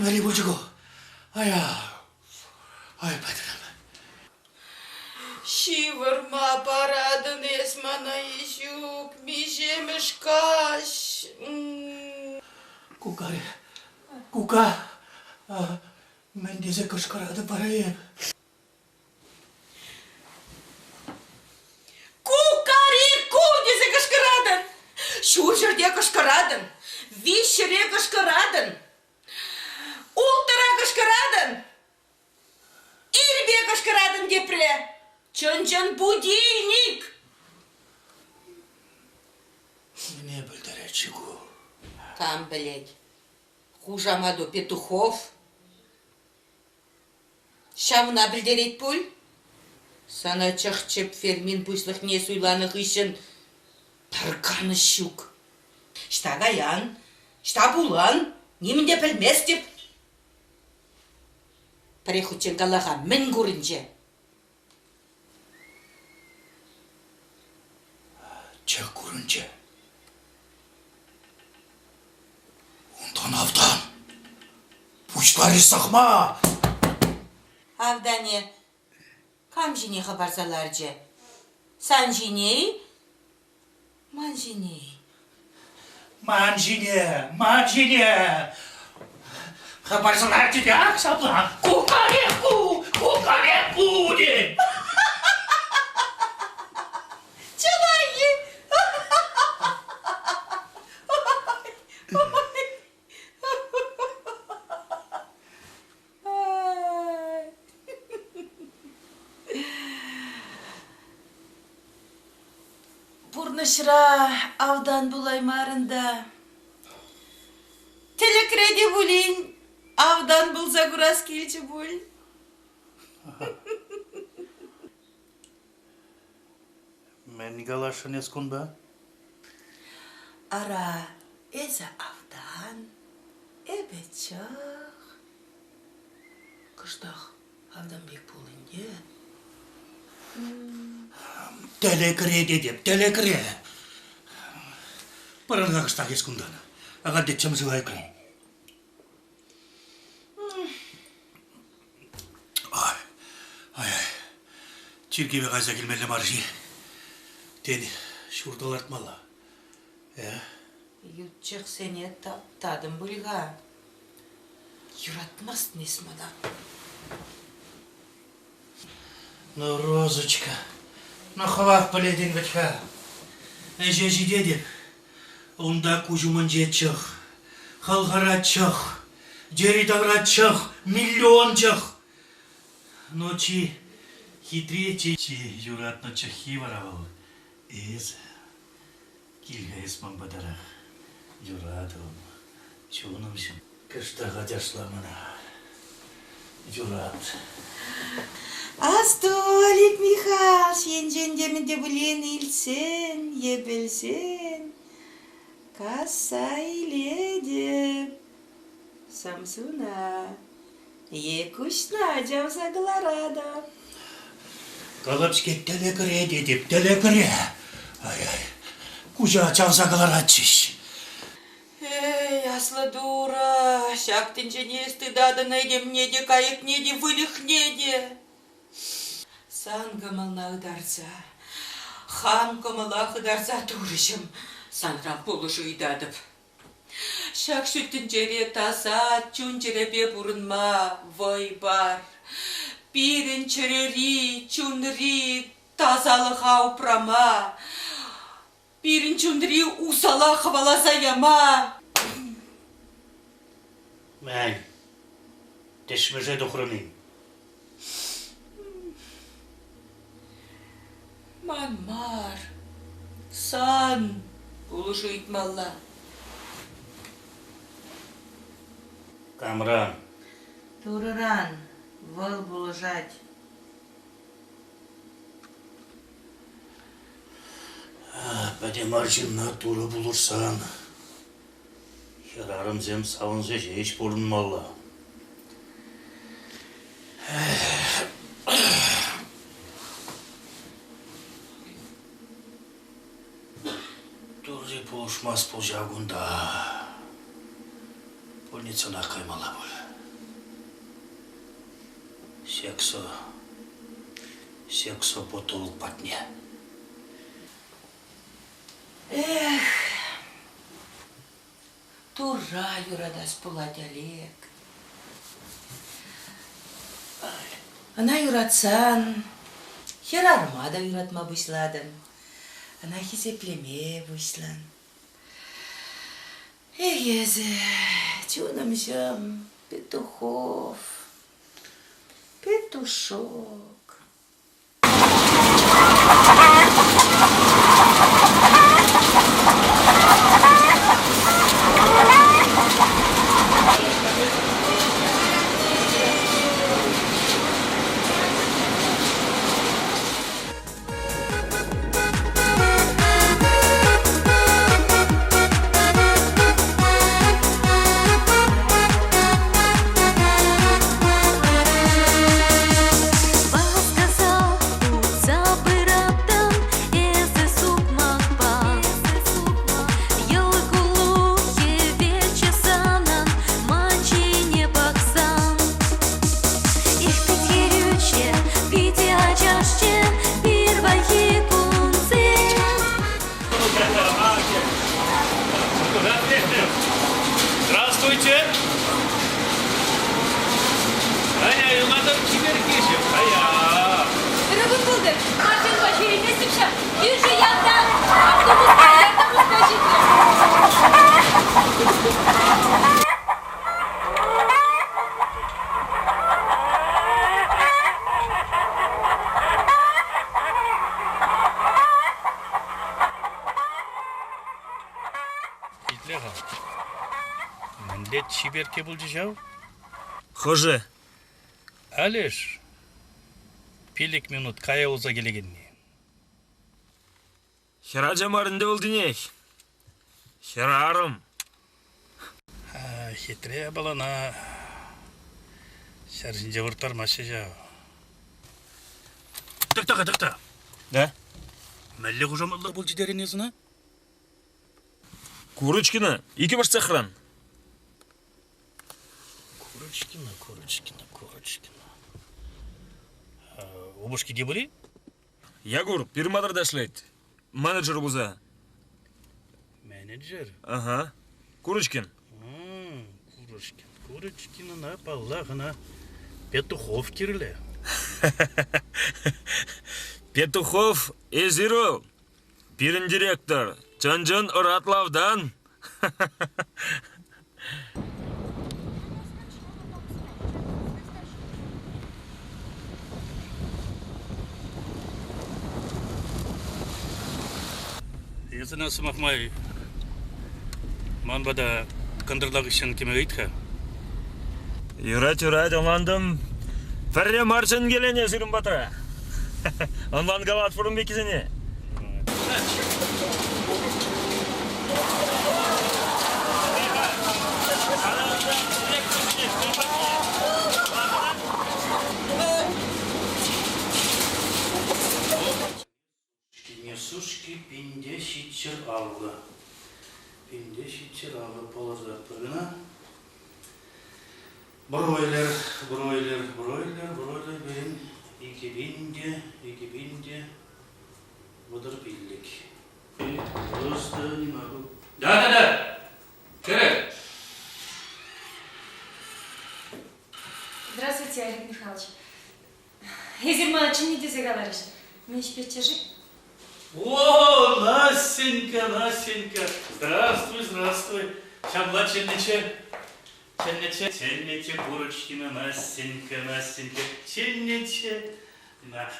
Тӗлӗнмелли пулчӗ ку. Ая, ай, пӗтрӗм. Ҫывӑрма паратӑн эс мана ҫук, миҫемӗш каҫ. Кукка, кукка, мӗн тесе кӑшкӑратӑп вара эп? Кукареку тесе кӑшкӑратӑн! Ҫурҫӗрте кӑшкӑратӑн, виҫҫӗре кӑшкӑратӑн, улттӑра кӑшкӑратӑн, ирпе кӑшкӑратӑн тепре. Чӑн-чӑн будильник! Мӗне пӗлтерет-ши ку? Кам пӗлет. Хушамату Петухов. Ҫавна пӗлтерет пуль. Сана чӑх-чӗп фермин пуҫлӑхне суйланӑ хыҫҫӑн пӗр канӑҫ ҫук. Ӑҫта каян, ӑҫта пулан, нимӗн те пӗлместӗп. Пӗрех хутчен кала-ха, мӗн курӑнчӗ? Чӑх курӑнчӗ. Унтан автан. Пуҫларӗ сӑхма. Автанӗ кам ҫине хӑпарса ларчӗ? Сан ҫине-и? Ман ҫине-и? Ман ҫине, ман ҫине! Хӑпарса ларчӗ те ак ҫапла. Кукареку, кукареку тет. Чӑнах-и? Пурнӑҫра автан пулаймарӑн та, тӗлӗкре те пулин автан пулса курас килчӗ пуль. Мӗн каласшӑн эс кунта? Ара, эсӗ автан, эпӗ чӑх. Кӑштах автан пек пул ӗнтӗ. Тӗлӗкре тетӗп, тӗлӗкре. Пӑрӑн-ха кӑштах эс кунтан. Ахаль те чӗмсӗр айкрӑн. Ай, ай, чиркӗве кайса килмелле мар-ши? Тен, ҫурта лартмалла? Э? Ют чӑхсене таптатӑн пуль-ха. Юратмастӑн эс мана. Ну, Розочка, ну хӑвах пӗлетӗн вӗт-ха. Ӗҫе ҫитетӗп. Унта куҫ умӗнче чӑх, хӑлхара чӑх, йӗри-тавра чӑх, миллион чӑх. Но чи хитри, чи, чи юратнӑ чӑххи вара вӑл эсӗ. Кил-ха эс ман патарах, юратӑвӑм, чунӑмҫӑм. Кӑштах ачашла мана, юрат. Асту, Олег Михайлович, енчен те мӗн те пулин илтсен е пӗлсен, касса илетӗп. Сӑмсуна е куҫна чавса кӑларатӑп. Калап-ҫке, тӗлӗкре тетӗп, тӗлӗкре. Ай-ай, куҫа чавса кӑларатчӗҫ. Эй, аслӑ Турӑ, ҫак тӗнчене эс тытатӑн этемне те, кайӑкне те, выльӑхне те. Сан кӑмӑлна ытарса, хам кӑмӑла хытарса Турӑҫӑм, санран пулӑшу ыйтатӑп. Ҫак ҫут тӗнчере таса чун-чӗрепе пурӑнма вӑй пар. Пирӗн чӗрери, чунри тасалӑха упрама, пирӗн чунри усала хӑваласа яма. Мӗн, тӗшмӗше тухрӑн-им? Ман мар, сан пулӑшу ыйтмалла. Камран? Турӑран вӑл пулӑшать. Пӗтӗм арҫынна Турӑ пулӑшсан хӗрарӑмсем савӑнса ҫеҫ пурӑнмалла. Турри пулӑшмасть пуль ҫав кунта. Больницӑнах каймалла пуль. Сексо, сексопатолог патне. Эх, Турра юратас пулать, Олег. Ӑна юратсан хӗрарӑма та юратма пуҫлатӑн, ӑна хисеплеме пуҫлан. Эх эсӗ, чунӑмҫӑм, Петухов, Петушок. Васкаса утса пыратӑн эсӗ сукмакпа. Йӑл куллу хӗвелччӗ санӑн ман ҫине пӑхсан. Эх, пит хӗрӳччӗ, питӗ ачашчӗ пирвайхи кунсем. Здравствуйте! Аня, юлатӑр чипер килчӗ. Ая! Ырӑ кун пултӑр. Машинпа ҫӳреместӗп ҫав. Кӳршӗ ялтан автобуспа автобуспа ҫитрӗм. Итле-ха. Мӗнле чиперкке пулчӗ ҫав? Хӑшӗ? Алеш, 5 минут кая юлса килекенни. Хӗрача мар ӗнтӗ вӑл тинех. Хӗрарӑм. Хитре япалана ҫӗр ҫинче вырттармаҫҫӗ ҫав. Тӑхта-ха, тӑхта. Да? Мӗнле хушаматлӑ пулчӗ терӗн эс ӑна? Курочкина, иккӗмӗш цехран. Курочкина, Курочкина, Курочкина. Упӑшки те пур-и? Якур, пирматӑрта ӗҫлет. Менеджер пулса. Менеджер? Ага. Курочкин. Курочкин. Курочкин ӑна, паллах, ӑна Петухов кирлӗ. Петухов эсир вӑл. Пирӗн директор. Чӑн-чӑн ӑратлавтан. Эсӗ ӑна сӑмах май ман пата кӑнтӑрла хыҫҫӑн кӗме ыйт-ха. Юрать, юрать, ӑнлантӑм. Пӗрре мар чӗнкеленӗ сирӗн патра. Ӑнланкалатпӑр ун пеккисене. Несушки 1750. 1750 палӑртатпӑр кӑна. Бройлер, бройлер, бройлер, бройлер пирӗн 2000 те 2035. Просто не могу. Да-да-да! Кӗрӗр! Здравствуйте, Олег Михайлович. Эсир мана чӗннӗ тесе каларӗҫ. Мӗн ӗҫпеччӗ-ши? О, Настенька, Настенька! Здравствуй, здравствуй! Ҫапла чӗннӗччӗ. Чӗннӗччӗ, чӗннӗччӗ Курочкина Настенька, Настенька, чӗннӗччӗ.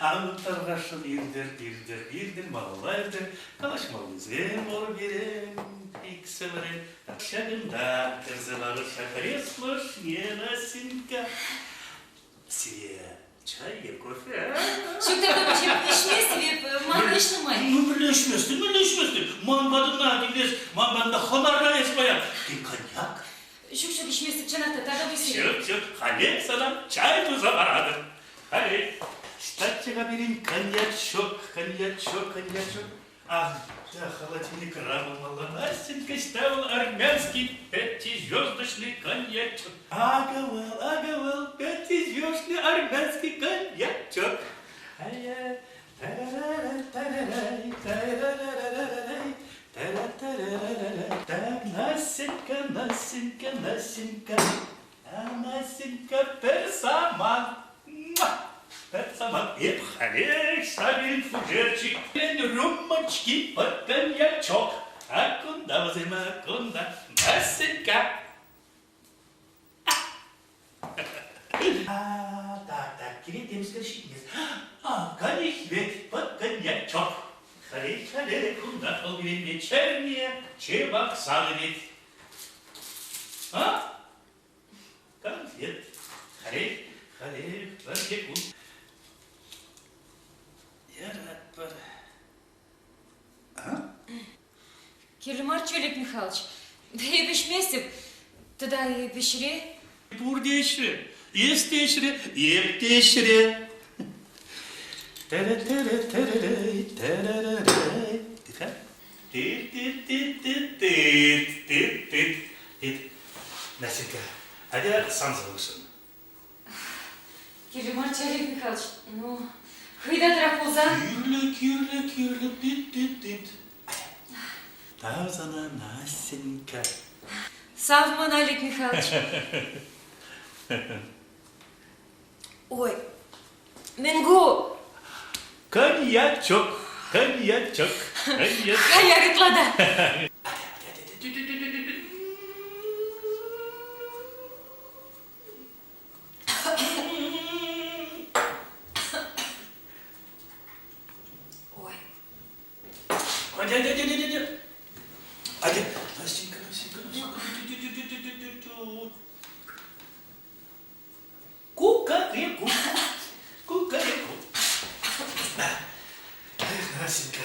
Ан тархасшӑн иртӗр, иртӗр, иртӗр, малалла иртӗр. Калаҫмаллисем пур пирӗн иксӗмӗрӗн. Ҫакӑнта кӗрсе ларӑр ҫак кресло ҫине, Настенька. Сире чай е кофе? Ҫук та тӑвӑҫӑм, ӗҫместӗп эп, ман ӗҫ нумай. Ну, мӗнле ӗҫместӗн, мӗнле ӗҫместӗн? Ман патӑна килес, ман патна хӑнара эс паян. Ты коньяк? Ҫук, ҫук, ӗҫместӗп, чӑнах та, тата сире. Ҫук, ҫук, халех сана чай туса паратӑп. Халех. Статьяга пирӗн коньячок, коньячок, коньячок. Ах, да, холодильникра пулмалла. Настенька ставил армянский пятизвездочный коньячок. Акӑ вӑл, акӑ вӑл, пятизвездочный армянский коньячок. Так, Настенька, Настенька, Настенька, а Настенька пӗр самант. Пӗр самант. Эп халех савин фужерчик, рюмочки под коньячок. А кунта вӗсем, а кунта Настенька. А, так, так, киле темскер ҫитмест. А, канихвет под коньячок. Халех-халех кунта вӑл пирӗн вечернее чебоксары ведь. А? Конфет. Халех, халех, пӗр секунд. Яратпӑр. А? Кирлӗ марччӗ, Олег Михайлович. Эп ӗҫместӗп. Тата эп ӗҫре. Пурте ӗҫре. Эс те ӗҫре, эп те ӗҫре. Тыт-тыт-тыт-тыт-тыт-тыт. Настенька, атя сан сывлӑхшӑн. Кирлӗ марччӗ, Олег Михайлович. Ну, хӑйтатрах пулсан. Кирлӗ, кирлӗ, кирлӗ, тыт-тыт-тыт. Тав сана, Настенька. Сав мана, Олег Михайлович. Ой, мӗн ку? Коньячок, коньячок, коньячок. Хаяр ытла та. Ой. Атя, атя, атя, атя, атя. Атя, Настенька, Настенька, Настенька. Кукареку, кукареку. Эх, Настенька.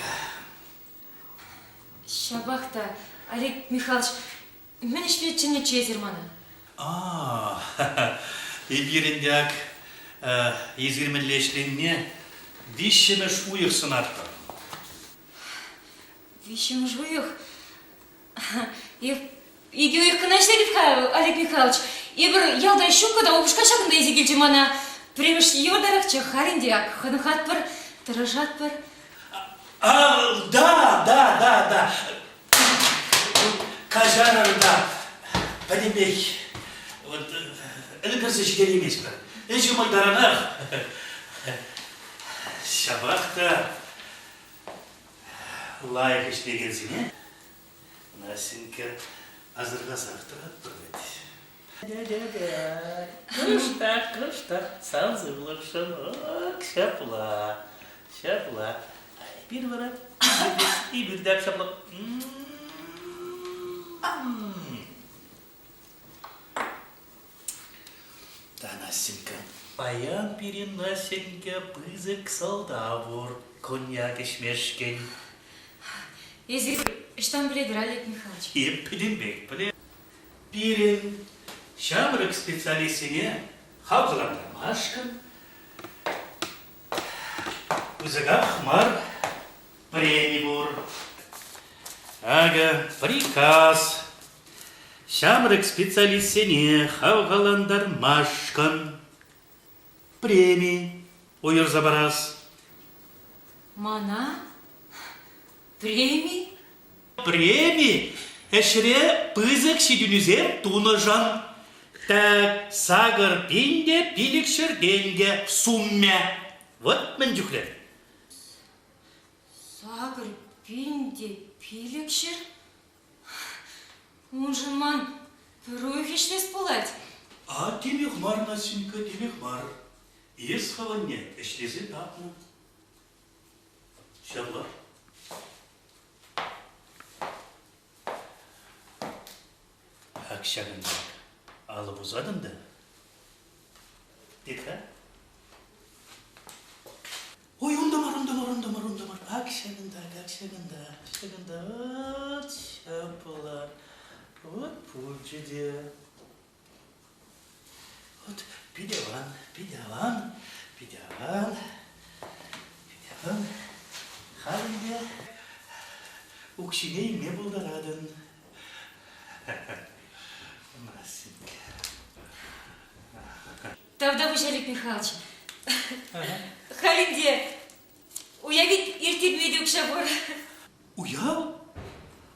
Ҫапах та, Олег Михайлович, мӗн ӗҫпе чӗннӗччӗ эсир мана? А, эпир ӗнтӗ ак эсир мӗнле ӗҫленине виҫҫӗмӗш уйӑх сӑнатпӑр. Виҫҫӗмӗш уйӑх? Икӗ уйӑх кӑна ӗҫлетӗп-ха, Олег Михайлович. Эпир ялта ҫуккӑ та упӑшка ҫакӑнта илсе килчӗ мана. Пӗрремӗш йывӑртарахчӗ, халь ӗнтӗ ак хӑнӑхатпӑр, тӑрӑшатпӑр. А, да, да, да, да. Каҫарӑр та, пӗтӗмпех вот ӗлкӗрсе ҫитерейместпӗр. Ӗҫӗ мӑй таранах. Ҫапах та лайӑх ӗҫлекенсене Настенька асӑрхасах тӑратпӑр вӗт. Кӑштах, кӑштах сан сывлӑхшӑн ак ҫапла, ҫапла. Эпир вара, эпир те ак ҫапла. Да, Настенька, паян пирӗн Настенька пысӑк сӑлтав пур коньяк ӗҫмешкӗн. Эсир ӑҫтан пӗлетӗр, Олег Михайлович? Эп пӗтӗмпех пӗлеп. Пирӗн ҫамрӑк специалистсене хавхалантармашкӑн пысӑках мар преми пур. Акӑ приказ Ҫамрӑк специалистсене хавхалантармашкӑн преми уйӑрса парас. Мана? Преми? Преми ӗҫре пысӑк ҫитӗнӳсем тунӑшӑн. Так, 8 пин те 500 тенкӗ суммӗ. Вот мӗн чухлӗ. 8 пин те 500? Уншӑн ман пӗр уйӑх ӗҫлес пулать. А темех мар, Настенька, темех мар. Эс хӑвӑнне ӗҫлесе татнӑ. Ҫапла. Ак ҫакӑн пек алӑ пусатӑн та тет-ха. Ой, унта мар, унта мар, унта мар, унта мар. Ак ҫакӑнта, ак ҫакӑнта, ҫакӑнта. Вот ҫапла. Вот пулчӗ те. Вот питӗ аван, питӗ аван, питӗ аван, питӗ аван. Халь ӗнтӗ. Укҫине илме пултаратӑн. Настенька. Тавтапуҫ, Олег Михайлович. Халь ӗнтӗ уяв ирттерме те укҫа пур. Уяв?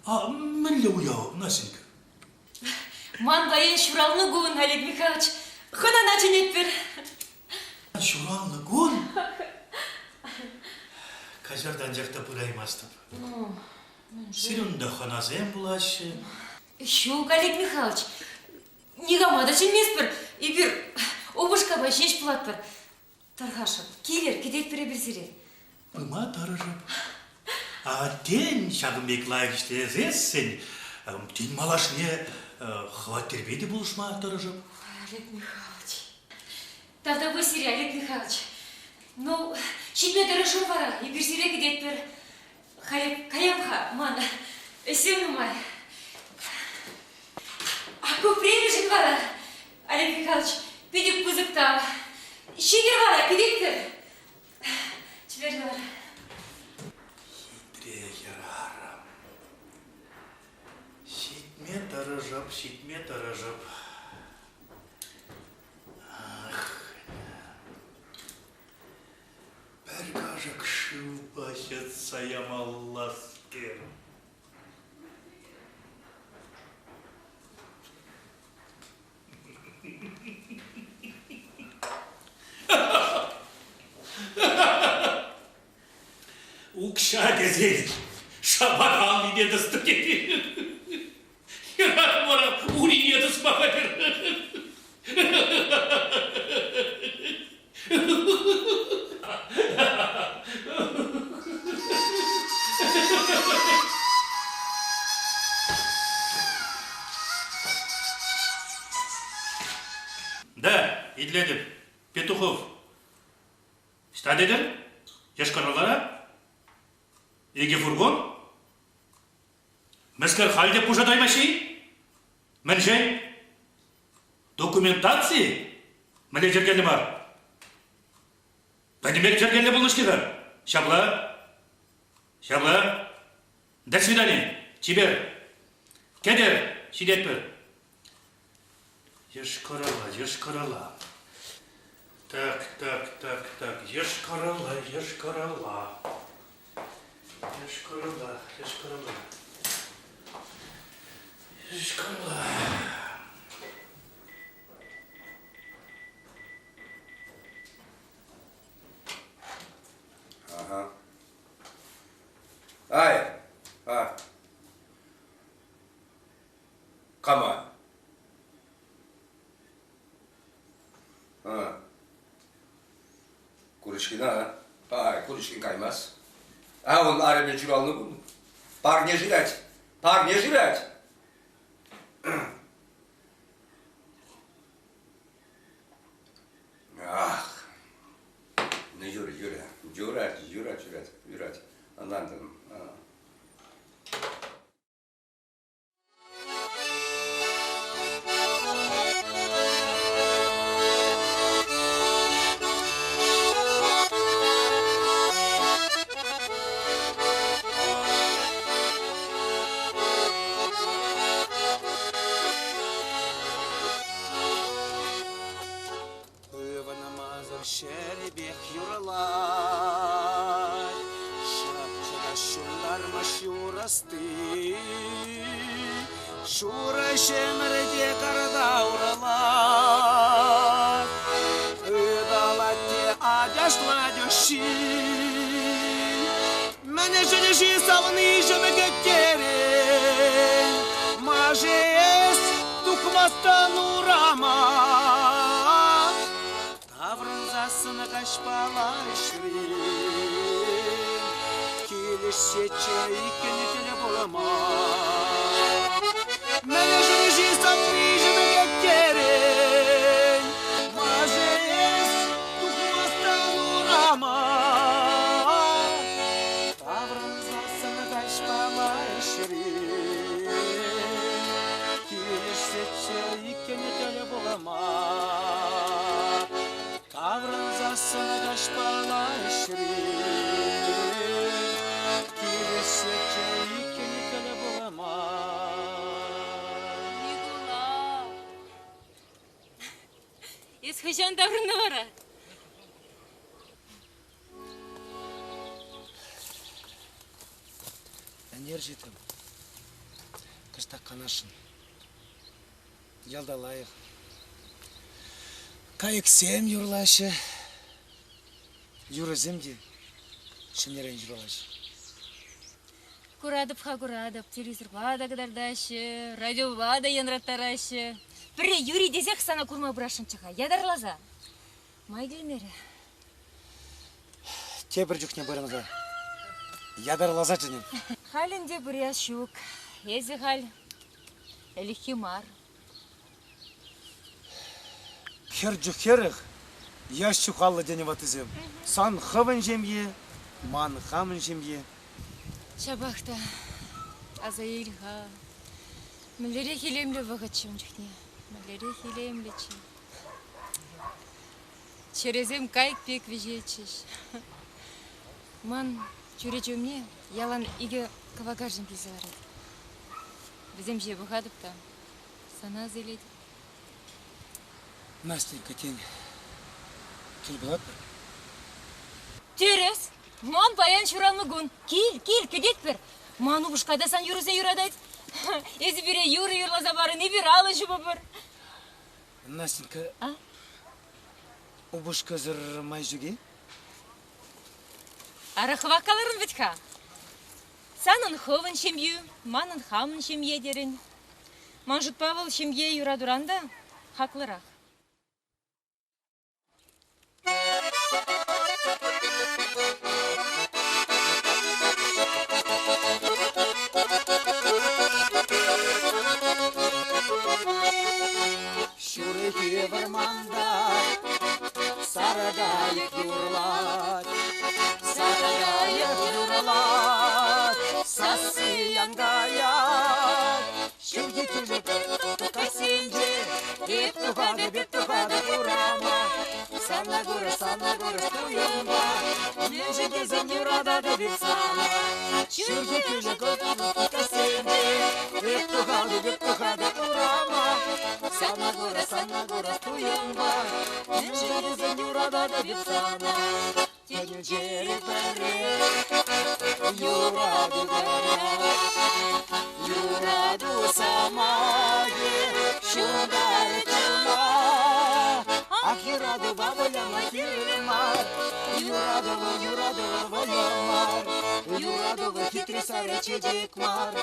А мӗнле уяв, Настенька? Ман паян ҫуралнӑ кун, Олег Михайлович. Хӑнана чӗнетпӗр. Ҫуралнӑ кун? Каҫарта анчах та пыраймастӑп. Сирӗн унта хӑнасем пулаҫҫӗ. Ҫук, Олег Михайлович, никама та чӗнместпӗр. Эпир упӑшкапа ҫеҫ пулатпӑр. Тархасшӑн, килӗр, кӗтетпӗр эпир сире. Пыма тӑрӑшӑп. А тен, ҫакӑн пек лайӑх ӗҫлесессӗн, тен, малашне хваттерпе те пулӑшма тӑрӑшӑп. Олег Михайлович. Тавтапуҫ сире, Олег Михайлович. Ну, ҫитме тӑрӑшӑр вара, эпир сире кӗтетпӗр. Халь каям-ха, ман ӗҫсем нумай. А ку премишӗн вара, Олег Михайлович, питӗ пысӑк тав. Ҫитӗр вара, кӗтетпӗр. Чипер вара. Хитре хӗрарӑм. Ҫитме тӑрӑшӑп, ҫитме тӑрӑшӑп. Ах, пӗр кашӑк шывпа ҫӑтса ямалласкер. Укҫа тесен шапа аллине тӑснӑ тет. Хӗрарӑм вара урине тӑсма хатӗр. Да, итлетӗп. Петухов. Ӑҫта тетӗр? Йошкар-Олара? Икӗ фургон? Мӗскер халь те пушатаймасть-и? Мӗншӗн? Документаци? Мӗнле йӗркеллӗ мар? Пӗтӗмпех йӗркеллӗ пулнӑ-ҫке-ха. Ҫапла. Ҫапла. До свидания. Чипер. Кӗтӗр, ҫитетпӗр. Йошкар-Ола, Йошкар-Ола. Так, так, так, так. Йошкар-Ола, Йошкар-Ола. Йошкар-Ола, Йошкар-Ола. Йошкар-Ола. Ага. Ай, а. Кама? А. Курочкина, а? Ай, Курочкин каймасть. А он арӑмӗ ҫуралнӑ кун. Парне шырать. Парне шырать. Ах. Ну, Юра, Юра, юрать, юрать, юрать, юрать. Ӑнлантӑм. Ывӑнмасӑр ҫӗрӗпех юрлать, Шапчӑка ҫунтарма ҫурасти. Шурӑ ҫӗмӗрте карта урӑлать, Ыталать те ачашлать уҫҫи. Мӗншӗн-ши савниҫӗм кӗттерен? Ма-ши эс тухмастӑн урама? Таврӑнсассӑн каҫпала ӗҫрен, Килӗшсеччӗ иккӗн тӗл пулма. Мӗншӗн-ши савниҫӗм кӗттерен? Ма-ши эс тухмастӑн урама? Таврӑнсассӑн каҫпала ӗҫрен, Килӗшсеччӗ иккӗн тӗл пулма. Таврӑнсассӑн каҫпала ӗҫрен, Килӗшсеччӗ иккӗн. хӑҫан таврӑннӑ вара? Ӗнер ҫитрӗм. Кӑштах канасшӑн. Ялта лайӑх. Кайӑксем юрлаҫҫӗ. Юрӑсем те ҫӗнӗрен ҫуралаҫҫӗ. Куратӑп-ха, куратӑп. Телевизорпа та кӑтартаҫҫӗ, радиопа та янраттараҫҫӗ. Пӗрре юри тесех сана курма пырасшӑнччӗ-ха, ятарласа. Май килмерӗ. Тепӗр чухне пырӑн-ха. Ятарласа чӗнӗп. Халь ӗнтӗ пырас ҫук. Эсӗ халь ӗлӗкхи мар. Хӗр чух хӗрӗх, яш чухаллӑ тенӗ ваттисем. Сан хӑвӑн ҫемье, ман хамӑн ҫемье. Ҫапах та аса ил-ха, мӗнлерех илемлӗ вӑхӑтчӗ ун чухне, мӗнлерех илемлӗччӗ. Чӗресем кайӑк пек вӗҫетчӗҫ. Ман чӳрече умне ялан икӗ кӑвакарчӑн килсе ларать. Вӗсем ҫине пӑхатӑп та сана аса илетӗп. Настенька, тен, тӗл пулатпӑр? Тӗрӗс. Ман паян ҫуралнӑ кун. Кил, кил, кӗтетпӗр. Ман упӑшка та сан юрӑсене юратать. Эсӗ пире юрӑ юрласа парӑн, эпир алӑ ҫупӑпӑр. Настенька, а? упӑшкасӑр май ҫук-и? Ара, хӑвах каларӑн вӗт-ха. Санӑн хӑвӑн ҫемйӳ, манӑн хамӑн ҫемье терӗн. Ман шутпа вӑл ҫемье юратуран та хаклӑрах. Ҫурхи вӑрманта сарӑ кайӑк юрлать, сарӑ кайӑк юрлать, сасси янкаять. Ҫурхи тӳлек кассинче эп тухатӑп, эп тухатӑп урама. Сана курас, сана курас туйӑмпа, мӗншӗн тесен юрататӑп эп сана. Ҫурхи тӳлек кассинче эп тухатӑп, эп тухатӑп урама. Сана курас, сана курас туйӑмпа, мӗншӗн тесен юрататӑп эп сана. Тӗнчере пӗрре юрату кӑна, юрату сӑмахӗ ҫунтарӗ чуна. Ах, юратупа выляма кирлӗ мар, юратӑвӑ, юратӑвӑ вӑйӑ мар, юратӑвӑ хитре сарӑ чечек мар,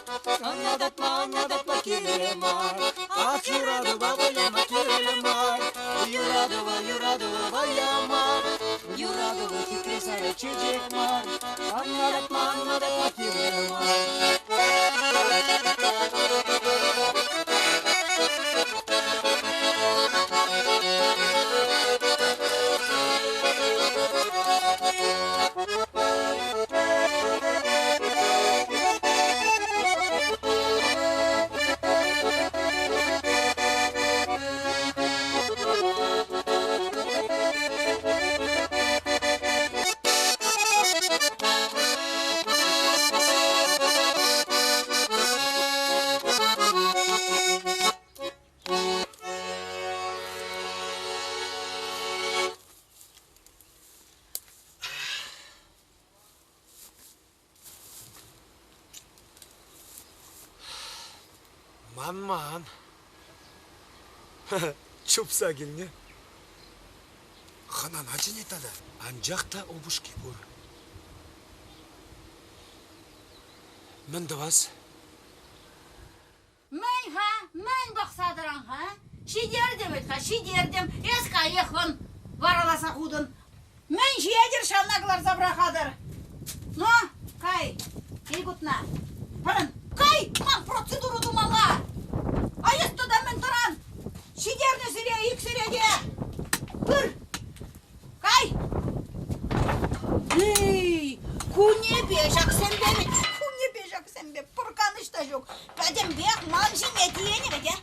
ӑна татма, ӑна татма кирлӗ мар. Ах, юратупа выляма кирлӗ мар, юратӑвӑ, юратӑвӑ вӑйӑ мар. Юратӑвӑ хитре сарӑ чечек мар, анлатма, анлатма кирлӗ мар. Манман. Чупса килнӗ. Хӑнана чӗнет тата. Анчах та упӑшки пур. Мӗн тӑвас? Мӗн-ха, мӗн пӑхса тӑран-ха? Ҫитертӗм вӗт-ха, ҫитертӗм. Эс каех вӑн вараласа хутӑн. Мӗн ҫиетӗр, ҫавна кӑларса пӑрахатӑр. Ну, кай, кил кутна. Пӑрӑн, кай, ман процедура тумалла. А эс тата мӗн тӑран? Ҫитернӗ сире иксӗре те. Пыр, кай. Эй, кунӗпе ҫаксемпе вӗт, кунӗпе ҫаксемпе пӗр канӑҫ та ҫук. Пӗтӗмпех ман ҫине тиенӗ вӗт, а?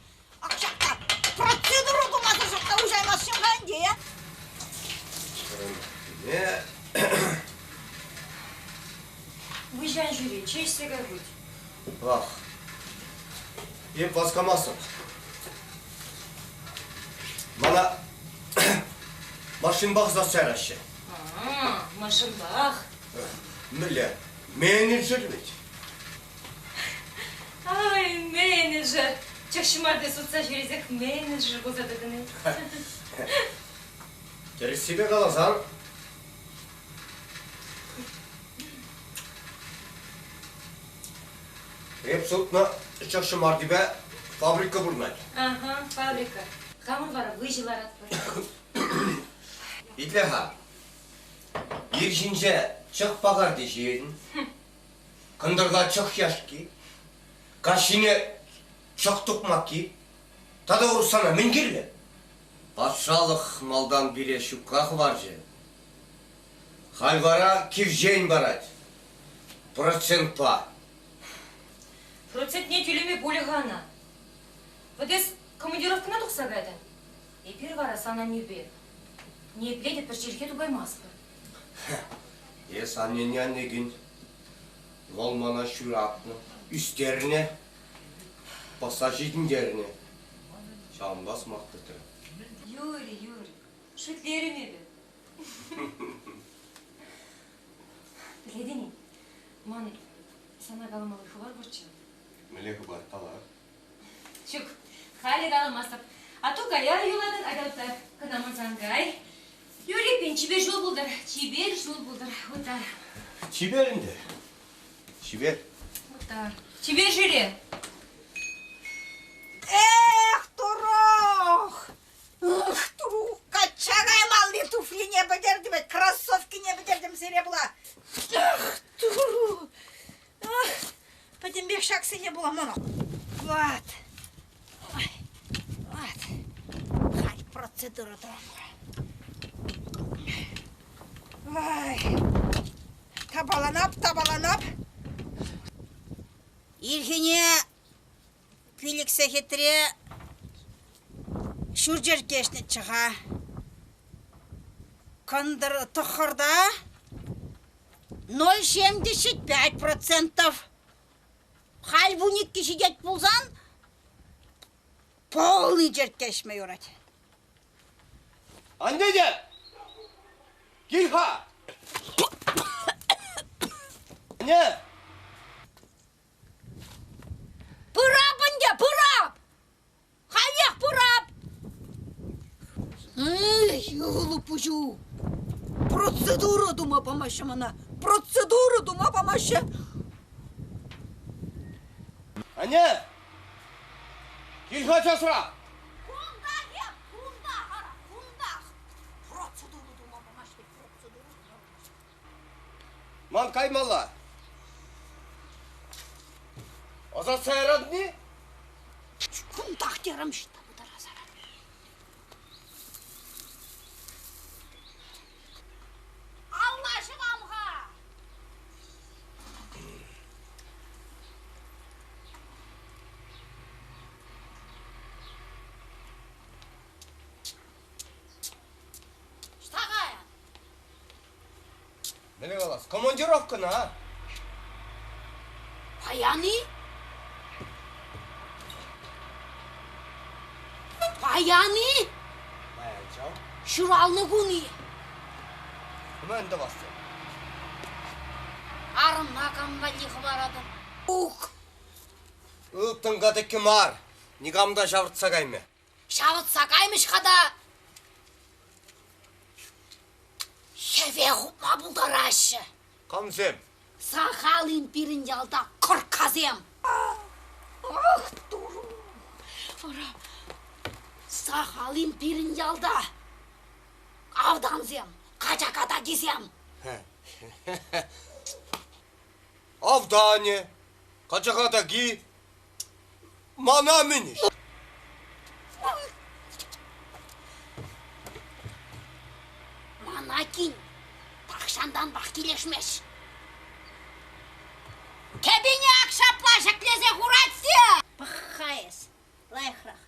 Ак ҫакна процедура тумасӑр ҫакна уҫаймастӑн-ха ӗнтӗ, э? Выҫан ҫӳре, чей ӗҫсе кай хуть. Ах, эп васкамастӑп. Мана... Машинпах ӑсатса яраҫҫӗ. Машинпах. Мӗнле? Менеджер вӗт. Ай, менеджер! Чӑх ҫӑмарти сутса ҫӳресех менеджер пулса тӑтӑн-и? Тӗрӗссипе каласан, эп сутнӑ чӑх ҫӑмартипе фабрика пурӑнать. Ага, фабрика. Хамӑр вара выҫӑ ларатпӑр. Итле-ха, ир ҫинче чӑх пахарти ҫиетӗн, кӑнтӑрла чӑх яшки, каҫхине чӑх тукмакки. Тата урӑх сана мӗн кирлӗ? Патшалӑх малтан пире ҫукка хӑварчӗ. Халь вара кивҫен парать. Процентпа. Процентне тӳлеме пулӗ-ха ӑна. Вӑт эс командировкӑна тухса кайтӑн. Эпир вара сан аннӳпе ниепле те пӗр чӗлхе тупаймастпӑр. Эс аннене аннекин. Вӑл мана ҫуратнӑ, ӳстернӗ, пӑхса ҫитӗнтернӗ. Ҫавӑнпа сӑмах тытрӗ. Юрий, Юрий, шӳтлерӗм эпӗ. Пӗлетӗн-и, ман сана каламалли хыпар пурччӗ. Мӗнле хыпар? Кала. Ҫук, халӗ каламастӑп. А ту кая юлатӑн, айта кӑна мансан кай. Юрий, пин чипер ҫул пултӑр, чипер ҫул пултӑр, утар. Чипер ӗнтӗ. Чипер. Утар. Чипер ҫӳре. Эх, турух! Ых, турух, качча каймалли туфлине пӗтертӗм, кроссовкине пӗтертӗм сире пула. Эх, турух! Ах, пӗтӗмпех ҫаксене пула мана. Вот. Ой, вот. Халь процедура тӑвам. Ай, тапаланап, тапаланап. Ирхине пилӗк сехетре ҫур черкешнӗччӗ-ха. Кӑнтӑр тӑххӑрта 0,75%. Халь 12 ҫитет пулсан полный черкке ӗҫме юрать. Анне те! Кил-ха! Анне! Пырап ӗнтӗ, пырап! Халех пырап! Эй, ывӑлу пуҫу! Процедура тума памаҫҫӗ мана! Процедура тума памаҫҫӗ! Анне! Кил-ха часрах! Кунтах эп, кунтах, ара, кунтах! Процедура тума памаҫҫӗ, процедура тума памаҫҫӗ. Ман каймалла. Ӑсатса яратни? Кунтах терӗм ҫта пытараса. Алла ҫӑвам-ха! Ӑҫта каян? Мӗне калас, командировкӑна. Паян-и? Паян-и? Паян ҫав. Ҫуралнӑ кун-и? Мӗн тӑвас тен? Арӑмна кам валли хӑваратӑн? Ух! Ылтӑн катӑкки мар, никам та ҫавӑртса каймӗ. Ҫавӑтса каймӗҫ-ха та. Хӗве хупма пултараҫҫӗ. Камсем? Сахал-им пирӗн ялта кӑрккасем. Ах, туру! Вара сахал-им пирӗн ялта автансем, качака такисем. Автанӗ, качака таки, Мана мӗн ӗҫ? Мана кин тахҫантанпах килӗшмест. Кӗпине ак ҫапла ҫӗклесе хурать те. Пӑх-ха эс, лайӑхрах.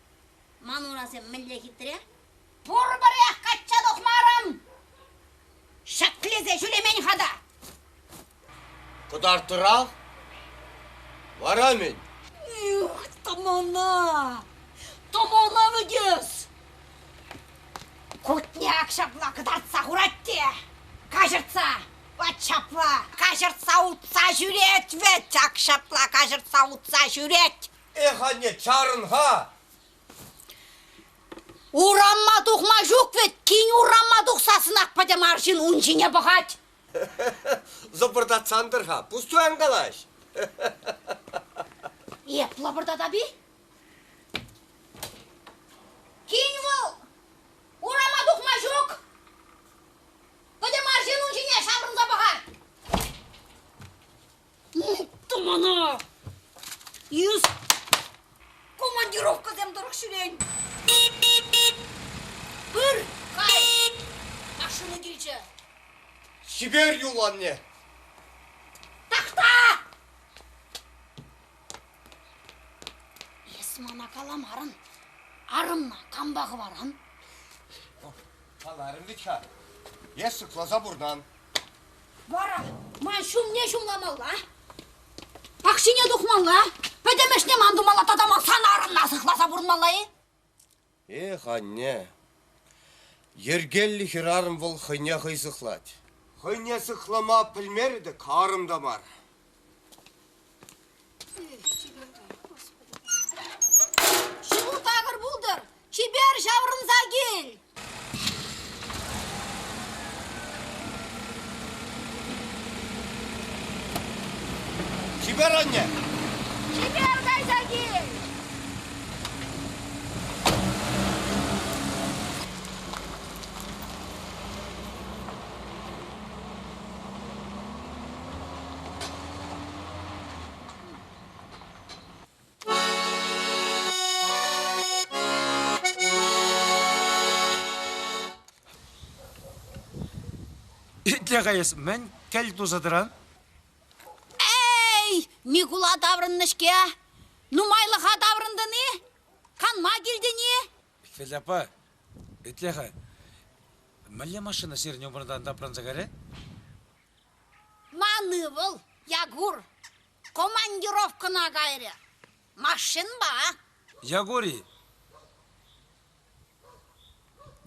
Ман урасем мӗнле хитре. Пурпӗрех качча тухмарӑм. Ҫӗклесе ҫӳремен-ха та. Кӑтартрах. Вара мӗн? Эх, тӑмана! Тӑмана вӗтес! Кутне ак ҫапла кӑтартса хурать те, каҫӑртса, ват ҫапла каҫӑртса утса ҫӳрет вӗт, ак ҫапла каҫӑртса утса ҫӳрет. Эх, анне, чарӑн-ха! Урамма тухма ҫук вӗт, кин урамма тухсассӑнах пӗтӗм арҫын ун ҫине пӑхать. Лӑпӑртатсан тӑр-ха, пустуй ан калаҫ. Эп лӑпӑртатап-и? Кин вӑл урама тухма ҫук. Пӗтӗм арҫын ун ҫине ҫаврӑнса пӑхать. Тумана! Юс командировкӑсем тӑрӑх ҫӳрен. Пыр, кай! Машина килчӗ. Чипер юл, анне. Тахта! Эс мана каламарӑн. Арӑмна кампа хӑваран? Каларӑм вӗт-ха. Эс сыхласа пурнан. Вара ман ҫумне ҫумламалла, пахчине тухмалла, пӗтӗм ӗҫне ман тумалла тата ман сан арӑмна сыхласа пурӑнмалла-и? Эх, анне, йӗркеллӗ хӗрарӑм вӑл хӑйне хӑй сыхлать. Хӑйне сыхлама пӗлмерӗ-тӗк арӑм та мар. Ҫулу такӑр пултӑр, чипер ҫаврӑнса кил! Чипер анне! Чипер кайса кил! Итле-ха эс, мӗн кӗл туса тӑран? Эй, Микула таврӑннӑ-ҫке. Нумайлӑха таврӑнтӑн-и? Канма килтӗн-и? Федя аппа, итле-ха, мӗнле машина сирӗн умӑртан тапранса кайрӗ? Ман ывӑл, Якур, командировкӑна кайрӗ. Машинпа. Якур-и?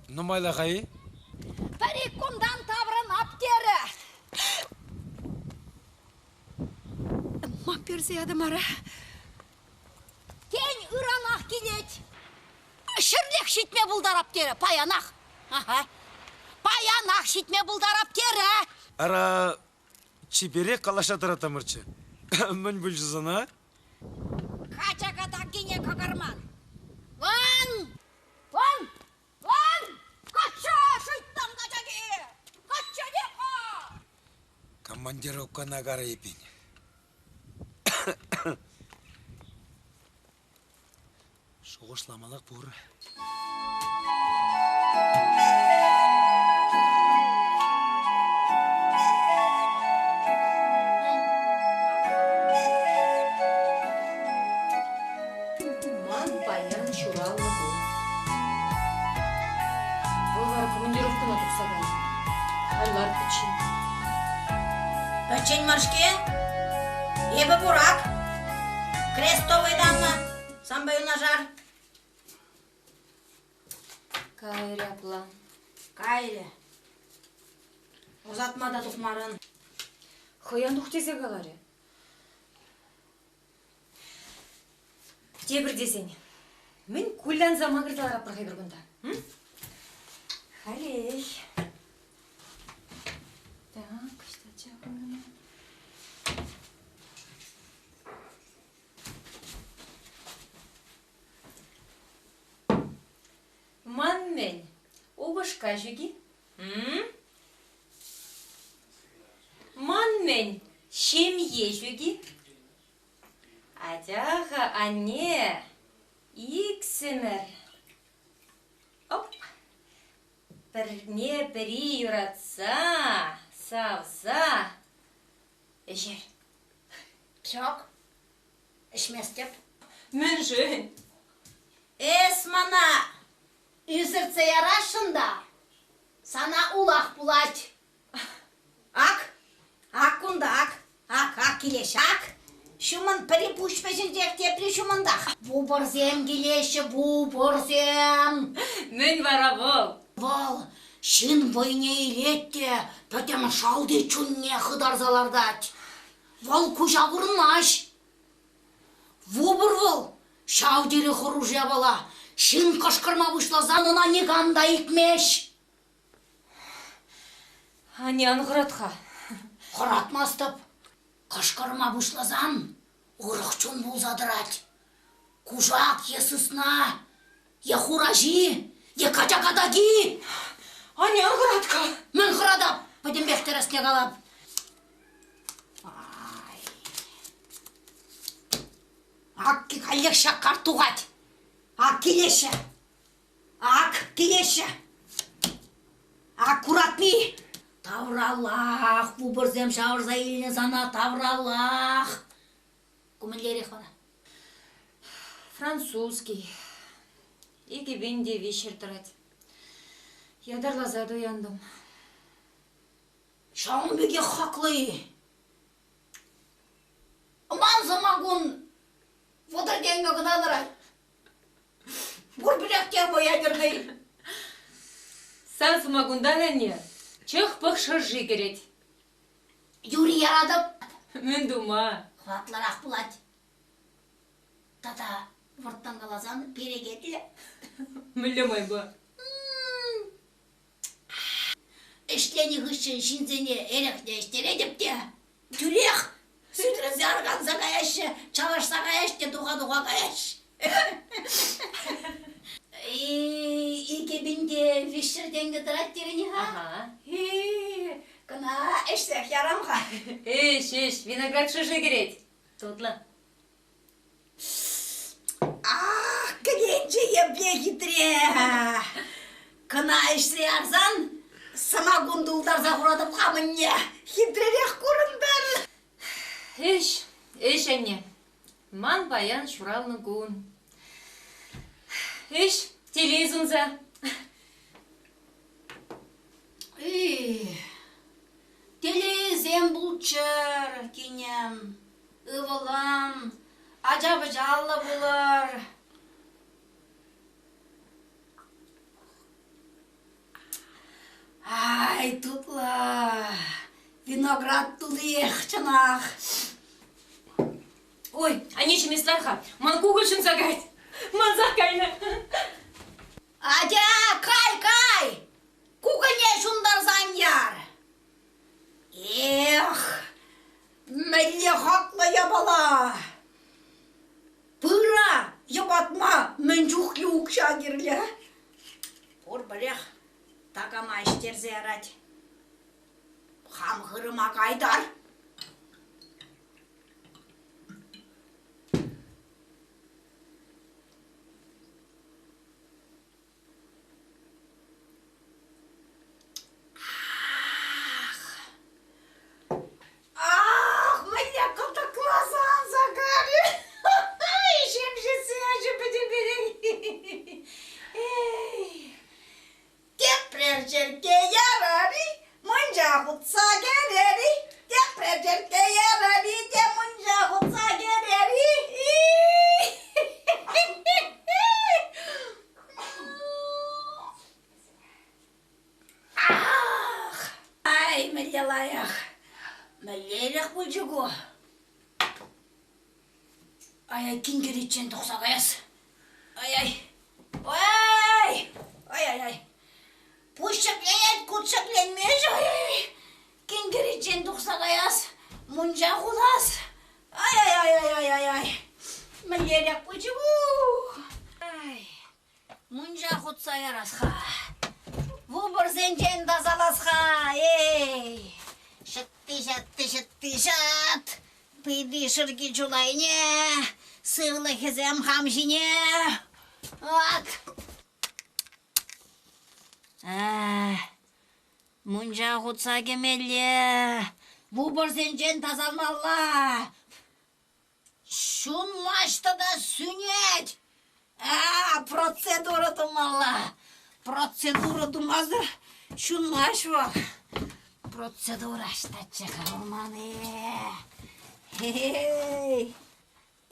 Нумайлӑха-и? Пӗр-ик кунтан таврӑнап терӗ. Ма персе ятӑм ара? Тен, ыранах килет. Ҫӗрлех ҫитме пултарап терӗ, паянах. Аха. Паянах ҫитме пултарап терӗ. Ара, чиперех калаҫса тӑратӑмӑрччӗ. Мӗн пулчӗ сана? Качака такине кӑкарман. Ван! Ван! Ван! Качча, шуйттан качаки! Качча те-ха! Командировкӑна карӗ эппин. Шухӑшламалӑх пур. Ман паян ҫуралнӑ кун. Вӑл вара командировкӑна тухса кайнӑ. Халь лар пӗччен. Пӗччен мар-ҫке. Эпӗ пурак. Крестовый таннӑ. Санпа юнашар. Кайрӗ апла. Кайрӗ. Ӑсатма та тухмарӑн. Хӑян тух тесе каларӗ. Тепӗр тесен, мӗн кулянса макӑрса ларатпӑр-ха эпир кунта? Халех. Так, ӑҫта чакнӑ? Ман мӗн, упӑшка ҫук-и? Ман мӗн, ҫемье ҫук-и? Атя-ха, анне, иксӗмӗр. Оп! Пӗрне-пӗри юратса, савса ӗҫер. Ҫок, ӗҫместӗп. Мӗншӗн? Эс мана ӳсӗртсе ярасшӑн та, сана улах пулать. Ак, ак кунта, ак, ак, ак килеҫ, ак. Ҫумӑн пӗри пуҫ вӗҫӗнчех, тепри ҫумӑнтах. Вупӑрсем килеҫҫӗ, вупӑрсем. Мӗн вара вӑл? Вӑл ҫын вӑйне илет те пӗтӗм шалти чунне хытарса лартать. Вӑл куҫа курӑнмасть. Вупӑр вӑл ҫав тери хӑрушӑ япала. Ҫын кӑшкӑрма пуҫласан ӑна никам та илтмест. Анне, ан хӑрат-ха. Хӑратмастӑп. Кӑшкӑрма пуҫласан урӑх чун пулса тӑрать. Кушак е сысна, е хураҫи, е качака таки. Анне, ан хӑрат-ха. Мӗн хӑратап? Пӗтӗмпех тӗрӗсне калап. Ак каллех ҫак карт тухать. Ак килеҫҫӗ. Ак килеҫҫӗ. Ак куратни. Тавраллах вупӑрсем ҫавӑрса илнӗ сана, тавраллах. Ку мӗнлерех вара? Французский. 2300 тӑрать. Ятарласа туянтӑм. Ҫавӑн пекех хаклӑ-и? Ман сӑмакун 30 тенкӗ кӑна тӑрать. Пурпӗрех те ядерный. Сан сӑмакунтан ӗне чӑх-пӑх шӑрши кӗрет. Юри яратӑп. Мӗн тума? Хӑватлӑрах пулать. Тата вӑрттӑн каласан перекетлӗ. Мӗнле майпа? Ӗҫленӗ хыҫҫӑн ҫынсене эрехне ӗҫтеретӗп те тӳрех сӳтрӗнсе арканса каяҫҫӗ, чалӑшса каяҫҫӗ те туха-туха каяҫҫӗ. 2300 тенкӗ тӑрать терӗн-и-ха? Кӑна ӗҫсех ярам-ха. Ӗҫ, ӗҫ, виноград шӑрши кӗрет. Тутлӑ. Ах, кӗленче епле хитре! Кӑна ӗҫсе ярсан сӑмакун тултарса хуратӑп хамӑнне. Хитререх курӑнтӑр. Ӗҫ, ӗҫ, анне. Ман паян ҫуралнӑ кун. Ӗҫ, телей сунса. Телейсем пулччӑр, кинӗм. Ывӑлӑм, ача-пӑчаллӑ пулӑр. Ай, тутлӑ! Виноград туллиех чӑнах. Ой, анне ҫимес-ха, ман кукӑль ҫунса каять. Мансах кайнӑ. Атя, кай, кай! Кукӑльне ҫунтарсан яр. Эх, мӗнле хаклӑ япала! Пыра йӑпатма мӗн чухлӗ укҫа кирлӗ? Пурпӗрех такама ӗҫтерсе ярать. Хам хырӑма кайтар. Ах, мӗнле кӑтӑкласан Закари! Ҫемҫетсе ячӗ пӗтӗмпех. Эй, тепрер черкке ярар-и, мунча хутса кӗрер-и, тепрер черкке ярар-и те мунча хутса кӗрер-и. Ах, ай, мӗнле лайӑх, мӗнлерех пулчӗ ку? Ай-ай, кин кӗриччен тухса каяс. Ай-ай, ай, ай-ай-ай. Пуҫ ҫӗкленет, кут ҫӗкленмест. Ай-ай-ай, кин кӗриччен тухса каяс, мунча хутас. Ай-ай-ай-ай-ай-ай, мӗнлерех пулчӗ ку? Ай. Мунча хутса ярас-ха. Вупӑрсенчен тасалас-ха. Эй, ҫӑтти-ҫатти, ҫӑтти-ҫат. Пыйти шӑрки чулайне, сывлӑхӗсем хам ҫине. Ак. Мунча хутса кӗмелле, вупӑрсенчен тасалмалла. Ҫунмасть тата сӳнет. А, процедура тумалла. Процедура тумасӑр ҫунмасть вӑл. Процедура ӑҫтаччӗ-ха вӑл ман-и? Эй! О,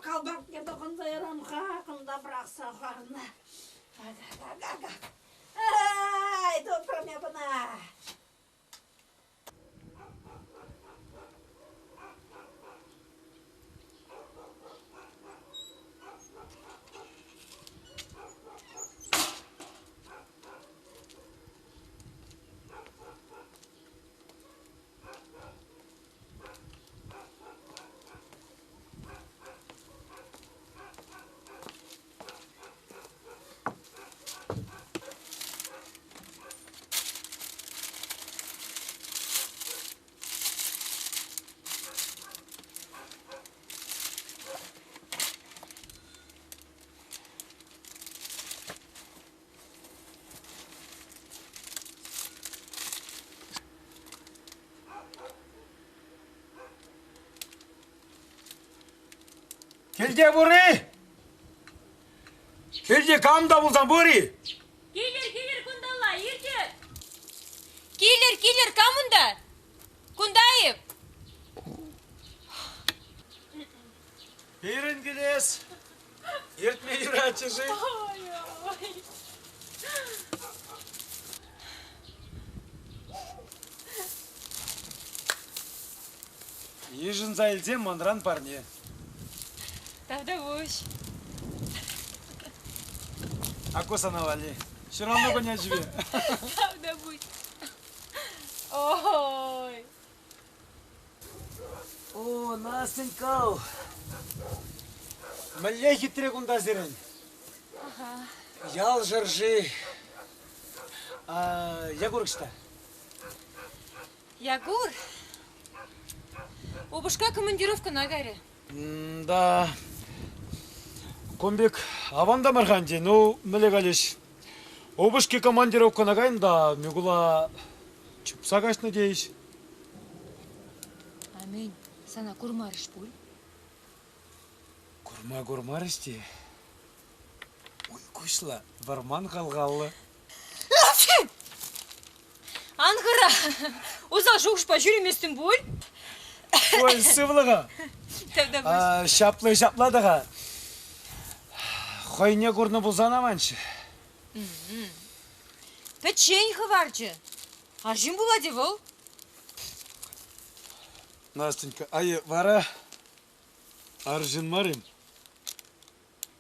колпакне тӑхӑнса ярам-ха, кунта пӑрахса хӑварнӑ. Ага, ага, ага. Килте пур-и? Килте кам та пулсан пур-и? Килӗр, килӗр кунталла, иртӗр! Килӗр, килӗр, кам унта? Кунта-и? Пирӗн килес. Иртме юратчӗ-ши? Йышӑнса илсем манран парне. Тавтапуҫ. Ако сана валли. Ҫуралнӑ кун ячӗпе. Тавтапуҫ. Ой. О, Настенька! Мӗнле хитре кунта сирӗн? Ял шӑрши. Якур ӑҫта? Якур, упӑшка командировкӑна кайрӗ. Да. Кун пек аван та мар-ха ӗнтӗ. Ну, мӗнле калӗҫ. Упӑшки командировкӑна кайнӑ та Микула чупса каҫнӑ тейӗҫ. Аминь. Сана курмарӗҫ пуль? Курма курмарӗҫ те. Уй куҫлӑ, вӑрман халхаллӑ. Ан хӑра! Усал шухӑшпа ҫӳреместӗн пуль? Ой, сывлӑха! Тавтапуҫ. Ҫапла ҫапла та-ха. Хӑйне курнӑ пулсан аванччӗ. Пӗччен хӑварчӗ. Арҫын пулать-и вӑл? Настенька, ай, вара арҫын мар-им?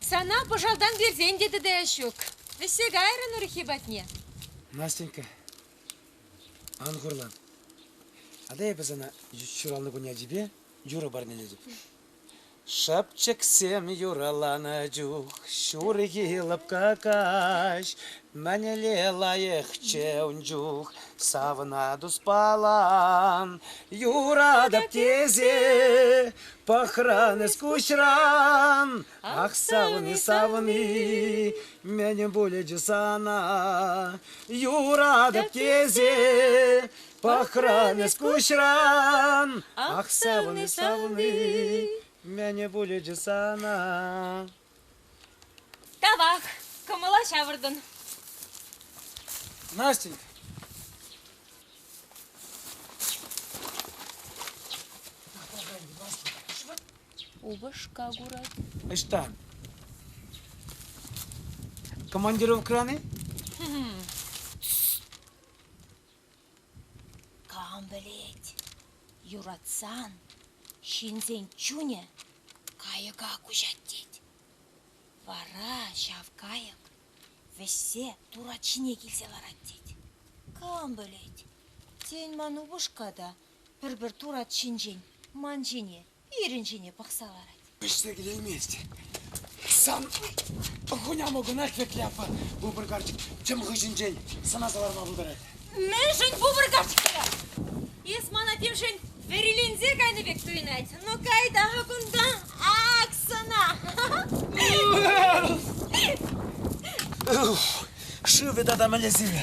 Сана пӑшалтан персен те тытаяс ҫук. Вӗҫсе кайрӑн урӑххи патне. Настенька, ан хурлан. Ата эпӗ сана ҫуралнӑ кун ячӗпе юрӑ парнелетӗп. Шӑпчӑксем юраланӑ чух ҫурхи лӑпка каҫ мӗнле лайӑхчӗ ун чух савна туспалан юратӑп тесе пӑхран эс куҫран ах савни савни мӗн пулӗччӗ сана юратӑп тесе Пӑхран эс куҫран, ах, савни, савни, мӗне пулӗччӗ сана. Тавах, кӑмӑла ҫавӑртӑн. Настенька. Упӑшка курать. Ӑҫтан? Командировкӑран-и? Кам пӗлет, юратсан ҫынсен чунӗ кайӑка куҫать тет. Вара ҫав кайӑк вӗҫсе турат ҫине килсе ларать тет. Кам пӗлет, тен, ман упӑшка та пӗр-пӗр турат ҫинчен ман ҫине, пирӗн ҫине пӑхса ларать. Вӗҫсе килеймест. Сан хуняму кӑна Хвекля аппа бубр карчӑк тӗм хыҫӗнчен сӑнаса ларма пултарать. Мӗншӗн бубр карчӑк Эс мана темшӗн вӗриленсе кайнӑ пек туйӑнать. Ну кай-та-ха кунта, ак сана! Шывӗ тата мӗнле сивӗ.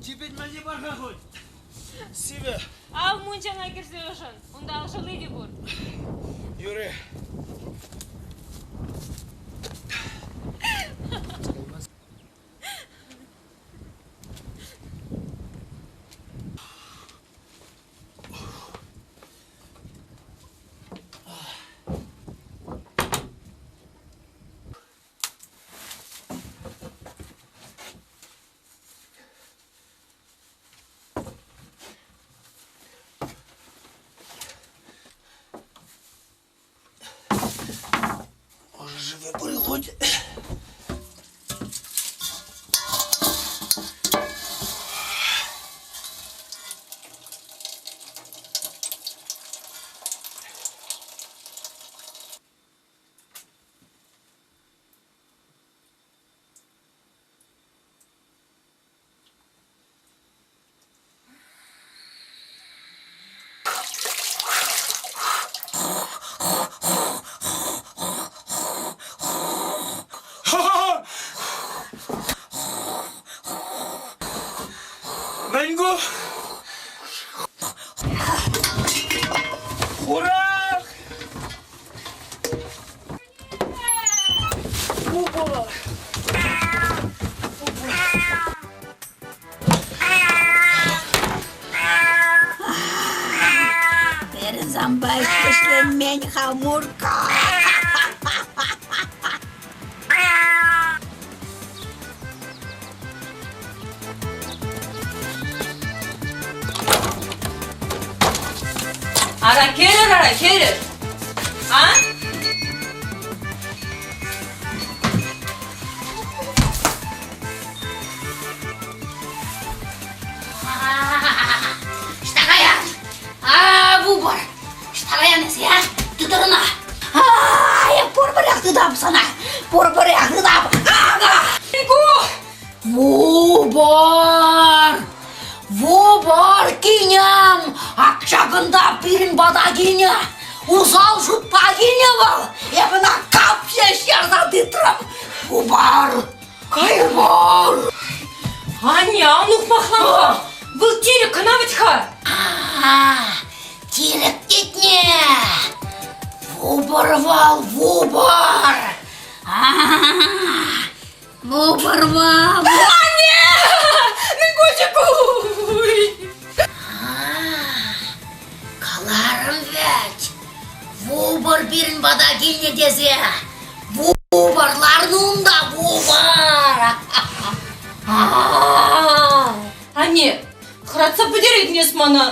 Типӗтмелли пар-ха хуть. Сивӗ. Ав мунчана кӗрсе ӑшӑн. Унта ӑшӑли те пур. Юрӗ. Може, живе приходь. Санпа ӗҫ вӗҫленмен-ха, Мурка. Ара кӗрӗр, ара кӗрӗр. А? Ӑҫта каян? А, вупӑр! Ӑҫта каян эсӗ, а? Тытӑр ӑна! А, эп пурпӗрех тытап сана! Пурпӗрех тытап! Ага! Вупӑр! Вупӑр, кинӗм! Ак ҫакӑнта пирӗн пата килнӗ! Усал шутпа килнӗ вӑл! Эп ӑна кап ҫеҫ ярса тытрӑм! Вупӑр! Кайӑр! Анне, ан ухмахлан-ха! Вӑл тирӗк кӑна вӗт-ха! Тирӗк тетне! Вупӑр вӑл, вупӑр! Вупӑр вӑл! Анне! Мӗн пулчӗ ку? Каларӑм вӗт! Вупӑр пирӗн пата килнӗ тесе! Вупӑр ларнӑ унта, вупӑр! Анне, хӑратса пӗтеретӗн эс мана.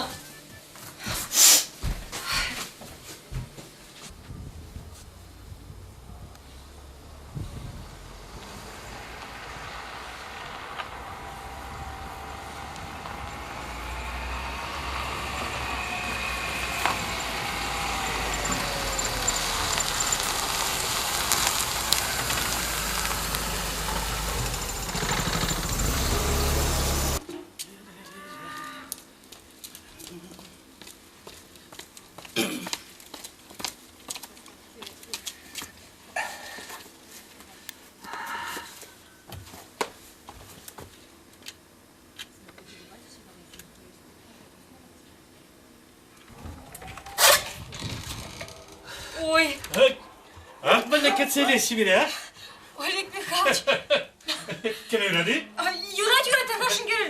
Ой. Ак мӗнле кӗтсе илеҫҫӗ пире, а? Олег Михайлович. Кӗме юрать-и? Юрать, юрать, тархасшӑн кӗрӗр.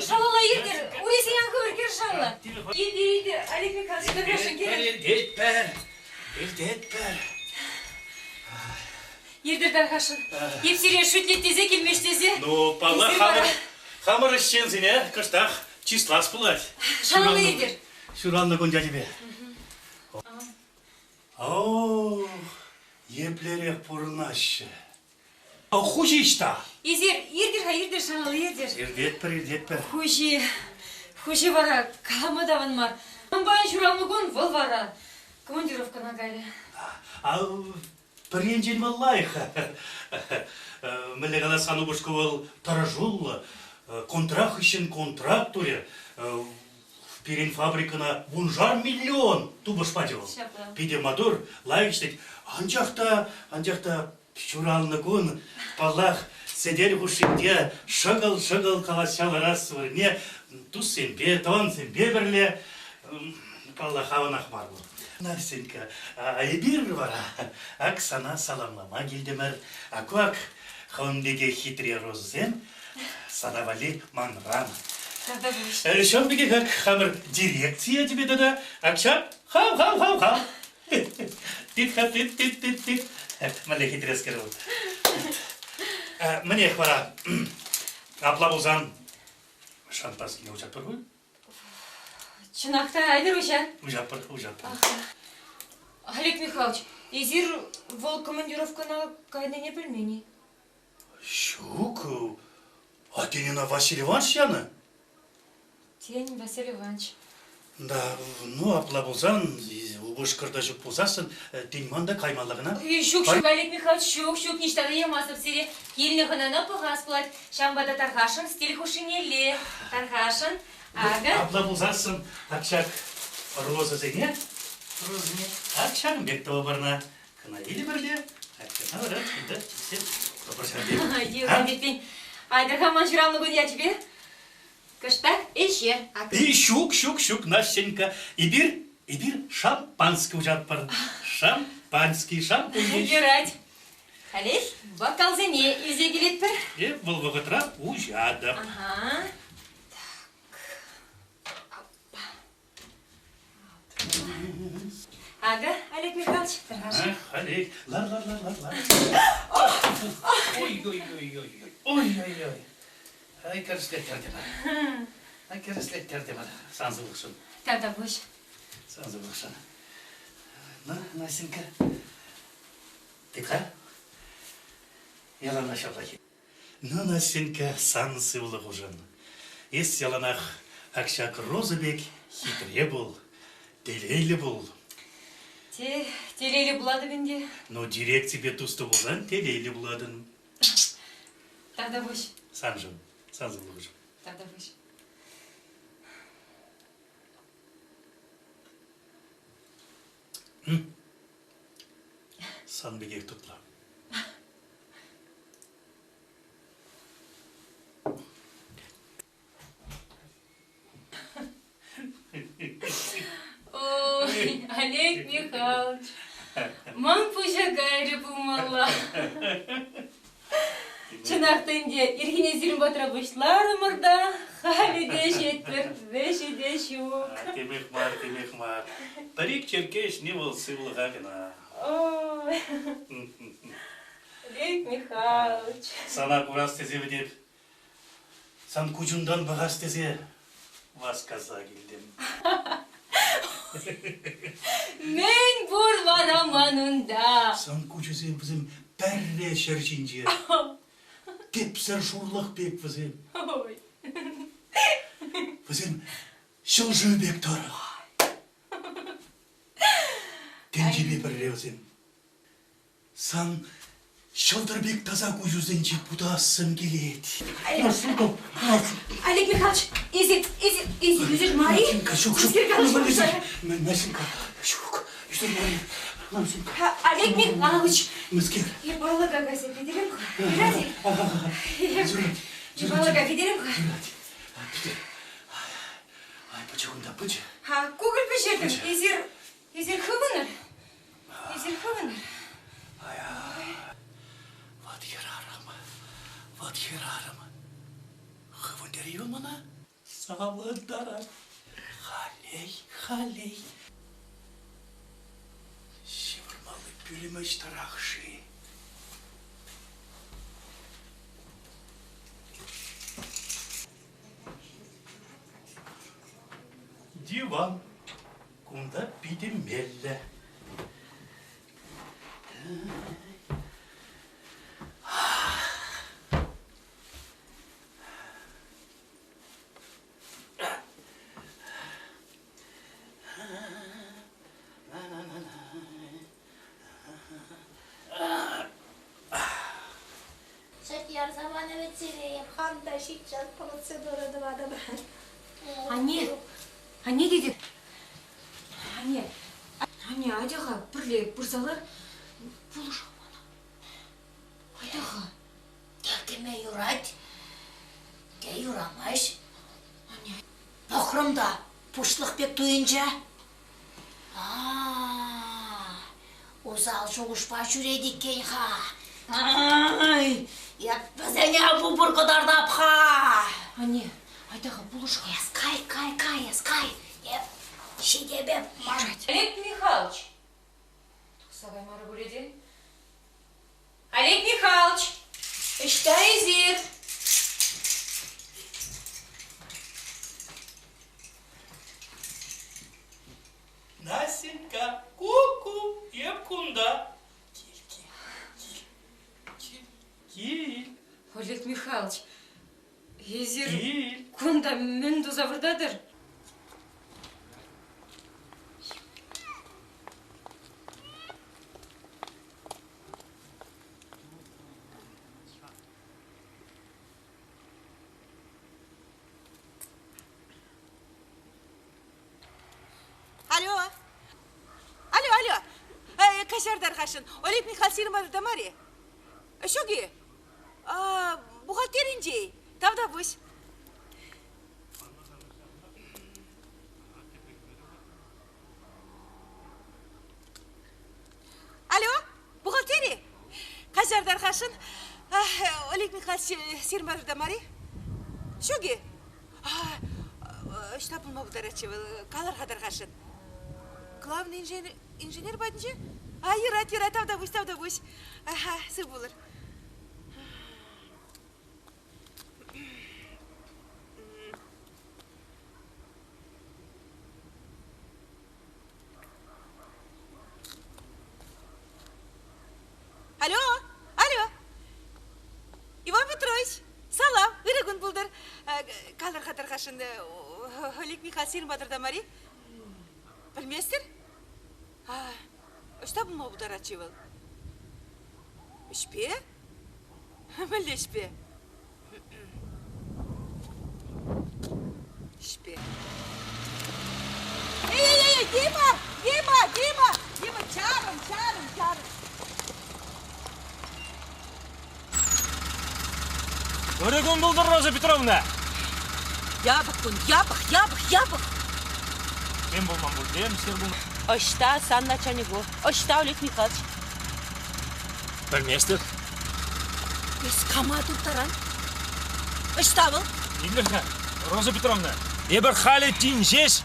Шалалла иртӗр, урисене ан хывӑр, кӗр шалла. Иртӗр, иртӗр, Олег Михайлович, тархасшӑн кӗрӗр. Иртетпӗр, иртетпӗр. Иртӗр тархасшӑн. Эп сире шӳтлет тесе килмест тесе. Ну, паллах, хамӑр, хамӑр ӗҫченсене кӑштах чыслас пулать. Шалалла иртӗр. Ҫуралнӑ кун ячӗпе. Ох, еплерех пурӑнаҫҫӗ. Хуҫи ӑҫта? Эсир иртӗр-ха, иртӗр, шалалла иртӗр. Иртетпӗр, иртетпӗр. Хуҫи, хуҫи вара калама та аван мар. Унпа ҫуралнӑ кун вӑл вара командировкӑна кайрӗ. А Пӗр енчен вӑл лайӑх. Мӗнле каласан, упӑшку вӑл тӑрӑшуллӑ, контракт хыҫҫӑн контракт турӗ. Пирӗн фабрикӑна вуншар миллион тупӑш пачӗ вӑл. Питӗ маттур, лайӑх ӗҫлет. Анчах та, анчах та ҫуралнӑ кун, паллах, сӗтел хушшинче шӑкӑл-шӑкӑл калаҫса ларас вырӑнне туссемпе, тӑвансемпе пӗрле, паллах, аванах мар вӑл. Настенька, а эпир вара ак сана саламлама килтӗмӗр. Аку ак хӑвӑн пекех хитре розӑсем сана валли манран. Ҫавӑн пекех ак хамӑр дирекция тебе тата ак ҫак хав-хав-хав-хав. Тит-ха, тит-тит-тит-тит. Мӗнле хитрескер вӑл. Мӗнех вара, апла пулсан шампанскине уҫатпӑр пуль? Чӑнах та, айтӑр уҫа. Уҫатпӑр, уҫатпӑр. Олег Михайлович, эсир вӑл командировкӑна кайнине пӗлмен-и? Ҫук. А тен, ӑна Василий Иванович янӑ? Тен, Василий Иванович. Да, ну, апла пулсан, упӑшкӑр та ҫук пулсассӑн, тен, ман та каймалла кӑна. Ҫук, ҫук, Олег Михайлович, ҫук, ҫук, ниҫта та ямастӑп сире. Килнӗ хӑнана пӑхас пулать. Ҫавӑнпа та тархасшӑн стиль хушшинелле. Тархасшӑн. Акӑ. Апла пулсассӑн, ак ҫак розӑсене, розӑсене, ак ҫакӑн пек тӑвӑпӑр-на. Кӑна илӗпӗр те, ак ҫакна вара кунта чиксе тӑпӑр ҫав пек. Юрӑ, Айтӑр-ха ман ҫуралнӑ кун ячӗпе. Кӑштах ӗҫер. И ҫук, ҫук, ҫук, Настенька. Эпир, эпир шампански уҫатпӑр. Шампанский, шампунь. Юрать. Халех бокалсене илсе килетпӗр. Эп вӑл вӑхӑтра уҫатӑп. Ага. Так. Опа. Акӑ, Олег Михайлович, тӑрхашӑн. Олег, лар, лар, лар, лар, лар. Ой-ой-ой-ой, ой-ой-ой. Ай, кӗрӗслеттерте мана. Ай, кӗрӗслеттерте мана. Сан сывлӑхшӑн. Тавтапуҫ. Сан сывлӑхшӑн. Ну, Настенька, тыт-ха. Яланах ҫапла Ну, Настенька, сан сывлӑхушӑн. Эс яланах ак ҫак роза пек хитре пул, телейлӗ пул. Те, телейлӗ пулатӑп ӗнтӗ. Ну, дирекципе туслӑ пулсан телейлӗ пулатӑн. Тавтапуҫ. Саншӑн, сан сывлӑхушӑн. Тавтапуҫ. Сан пекех тутлӑ. Ой, Олег Михайлович, ман пуҫа кайрӗ пулмалла. Чӑнах та ӗнтӗ, ирхине сирӗн патра пуҫларӑмӑр та, халӗ те ӗҫетпӗр, вӗҫӗ те ҫук. Темех мар, темех мар. Пӗр-ик черкке ӗҫни вӑл сывлӑха кӑна. Ой, Олег Михайлович. Сана курас тесе вӗт Сан куҫунтан пӑхас тесе васкаса килтӗм. Мӗн пур вара ман унта? Сан куҫусем вӗсем пӗрре ҫӗр ҫинче. Тӗпсӗр шурлӑх пек вӗсем. Ой. Вӗсем ҫӑл шыв пек тӑрӑх. Тӗнчепе пӗрре вӗсем. Сан ҫӑлтӑр пек таса куҫусенче путассӑм килет. Олег Михайлович, эсир, эсир, эсир ӳсӗр мар-и? Настенька, ҫук, ҫук. Настенька, ҫук, ӳсӗр мар-и? Настенька. Олег Михайлович. Мӗскер? Эп алӑка кайса питӗрем-ха. Юрать-и? Эп алӑка питӗрем-ха. Юрать. Питӗр. Ай, пычӗ кунта, пычӗ. Кукӑль пӗҫертӗм. Эсир Эсир хывӑнӑр. Эсир хывӑнӑр. Ай-ай. Ват хӗрарӑм. Ват хӗрарӑм. Хывӑнтӑр-и вӑл мана? Савӑнтарать. Халей, халей. Ҫывӑрмалли пӳлӗм ӑҫтарах-ши? Диван. Кунта питӗ меллӗ. Ҫак ярса панӑ вӗт сире, эп хам та ҫиччас процедура тӑватӑп. Анне, анне тетӗп. Анне, анне, атя-ха, пӗрле пырса лар, пулӑш-ха мана. Атя-ха. Кӗме юрать, те юрамасть. Анне. Пӑхрӑм та, пуҫлӑх пек туйӑнчӗ. А-а-а, усал шухӑшпа ҫӳрет иккен-ха. Ай, эп вӗсене вупӑр кӑтартап-ха. Анне, айта-ха, пулӑш-ха. Эс кай, кай, кай, эс кай. Эп ҫитеп эп. Олег Михайлович. Тухса каймарӗ пулӗ те. Олег Михайлович, ӑҫта эсир? Настенька, ку-ку, эп кунта. Кил, кил, кил, кил, кил. Олег Михайлович, эсир кунта мӗн туса выртатӑр? Алло. Алло, алло. Каҫар тархасшӑн. Олег Михайлович ҫырмасӑр мар-и? Ҫук-и? Бухгалтеринче-и? Тавтапуҫ. Алло, бухгалтери? Каҫар тархасшӑн. Олег Михайлович ҫырмасӑр мар-и? Ҫук-и? Ӑҫта пулма пултаратчӗ вӑл? Калӑр-ха тархасшӑн. Главный инженер, инженер патӗнче? А, юрать, юрать, тавтапуҫ, тавтапуҫ. Аха, сыв пулӑр. Алло, алло. Иван Петрович, салам, ырӑ кун пултӑр. Калӑр-ха тархасшӑн, Олег Михайлович сирӗн патӑрта мар-и? Пӗлместӗр? Ӑҫта пулма пултарать-ши вӑл? Ӗҫпе? Мӗнле ӗҫпе? Ӗҫпе. Эй-эй-эй, Дима! Дима! Дима! Дима, чарӑн, чарӑн, чарӑн! Ырӑ кун пултӑр, Роза Петровна! Япӑх кун, япӑх, япӑх, япӑх! Тем пулман пуль, тем сир пулман. Ӑҫта сан начальнику? Ӑҫта Олег Михайлович? Пӗлместӗп. Эс кама турттаран? Ӑҫта вӑл? Итлӗр-ха, Роза Петровна, эпир халӗ тин ҫеҫ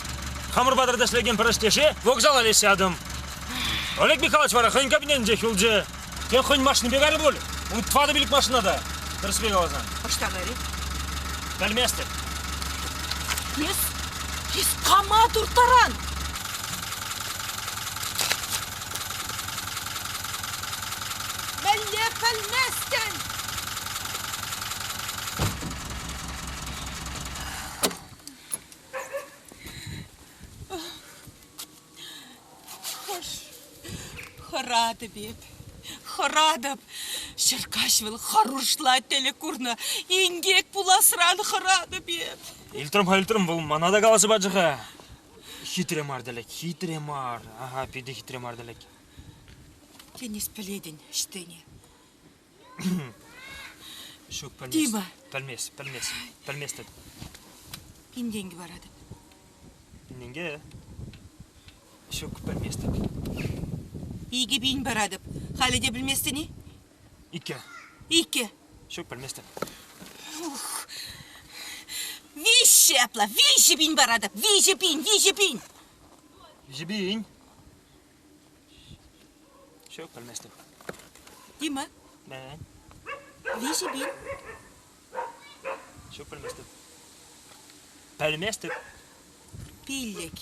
хамӑр патӑрта ӗҫлекен пӗр ӗҫтеше вокзала леҫсе ятӑм. Олег Михайлович вара хӑйӗн кабинетӗнчех юлчӗ. Тен, хӑйӗн машинипе кайрӗ пуль. Ун тӑватӑ-пилӗк машина та. Тӗрӗспе каласан. Ӑҫта кайрӗ? Пӗлместӗп. Эс, эс кама турттаран? Мӗнле пӗлместӗн? Хӑш хӑратӑп эп, хӑратӑп. Ҫӗркаҫ вӑл хӑрушла тӗлӗк курнӑ. Инкек пуласран хӑратӑп эп. Илтрӗм-ха, илтрӗм, вӑл мана та каласа пачӗ-ха. Хитре мар тӗлӗк, хитре мар. Ага, питӗ хитре мар тӗлӗк. Тен, эс пӗлетӗн ӗҫтене. Ҫук, пӗлмест. Дима. Пӗлмест, пӗлмест, пӗлместӗп. Пин тенкӗ паратӑп. Пин тенкӗ? Ҫук, пӗлместӗп. 2000 паратӑп. Халӗ те пӗлместӗн-и? Иккӗ. Иккӗ. Ҫук, пӗлместӗп. Ух. Виҫҫӗ апла, 3000 паратӑп. 3000, 3000. 3000? Ҫук, пӗлместӗп. Дима. Мӗн? 3000. Ҫук, пӗлместӗп. Пӗлместӗп. Пиллӗк.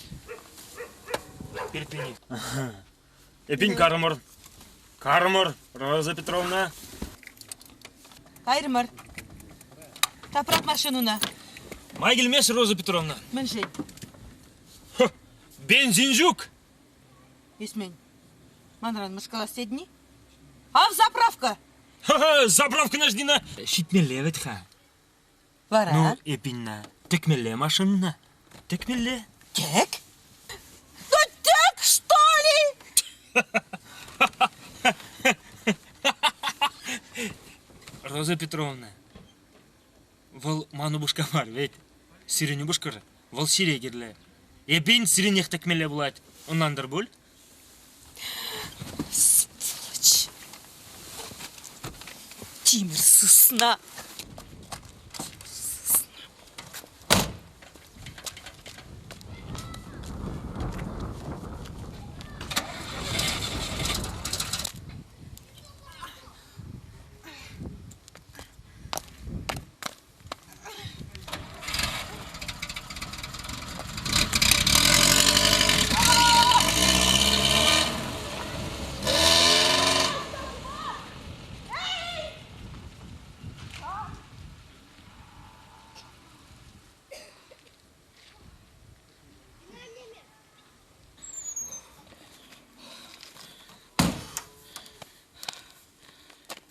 Пирпини. Эпин карӑмӑр. Карӑмӑр, Роза Петровна. Кайрӑмӑр. Тапрат машинуна. Май килмест, Роза Петровна. Мӗншӗн? Бензин ҫук. Ӳсмен. Манран мӑшкӑлас тетӗн-и? Ав заправка! Ха-ха, заправкӑна ждина. Ҫитмелле вӗт-ха. Вара? Ну, эпинна, тӗкмелле машинӑна. Тӗкмелле. Тӗк? Ну, тӗк, что ли? Роза Петровна, вӑл ман упӑшка мар вӗт. Сирӗн упӑшкӑр, вӑл сире кирлӗ. Эпин сирӗнех тӗкмелле пулать. Ӑнлантӑр пуль? Сволочь! Тимӗр сысна!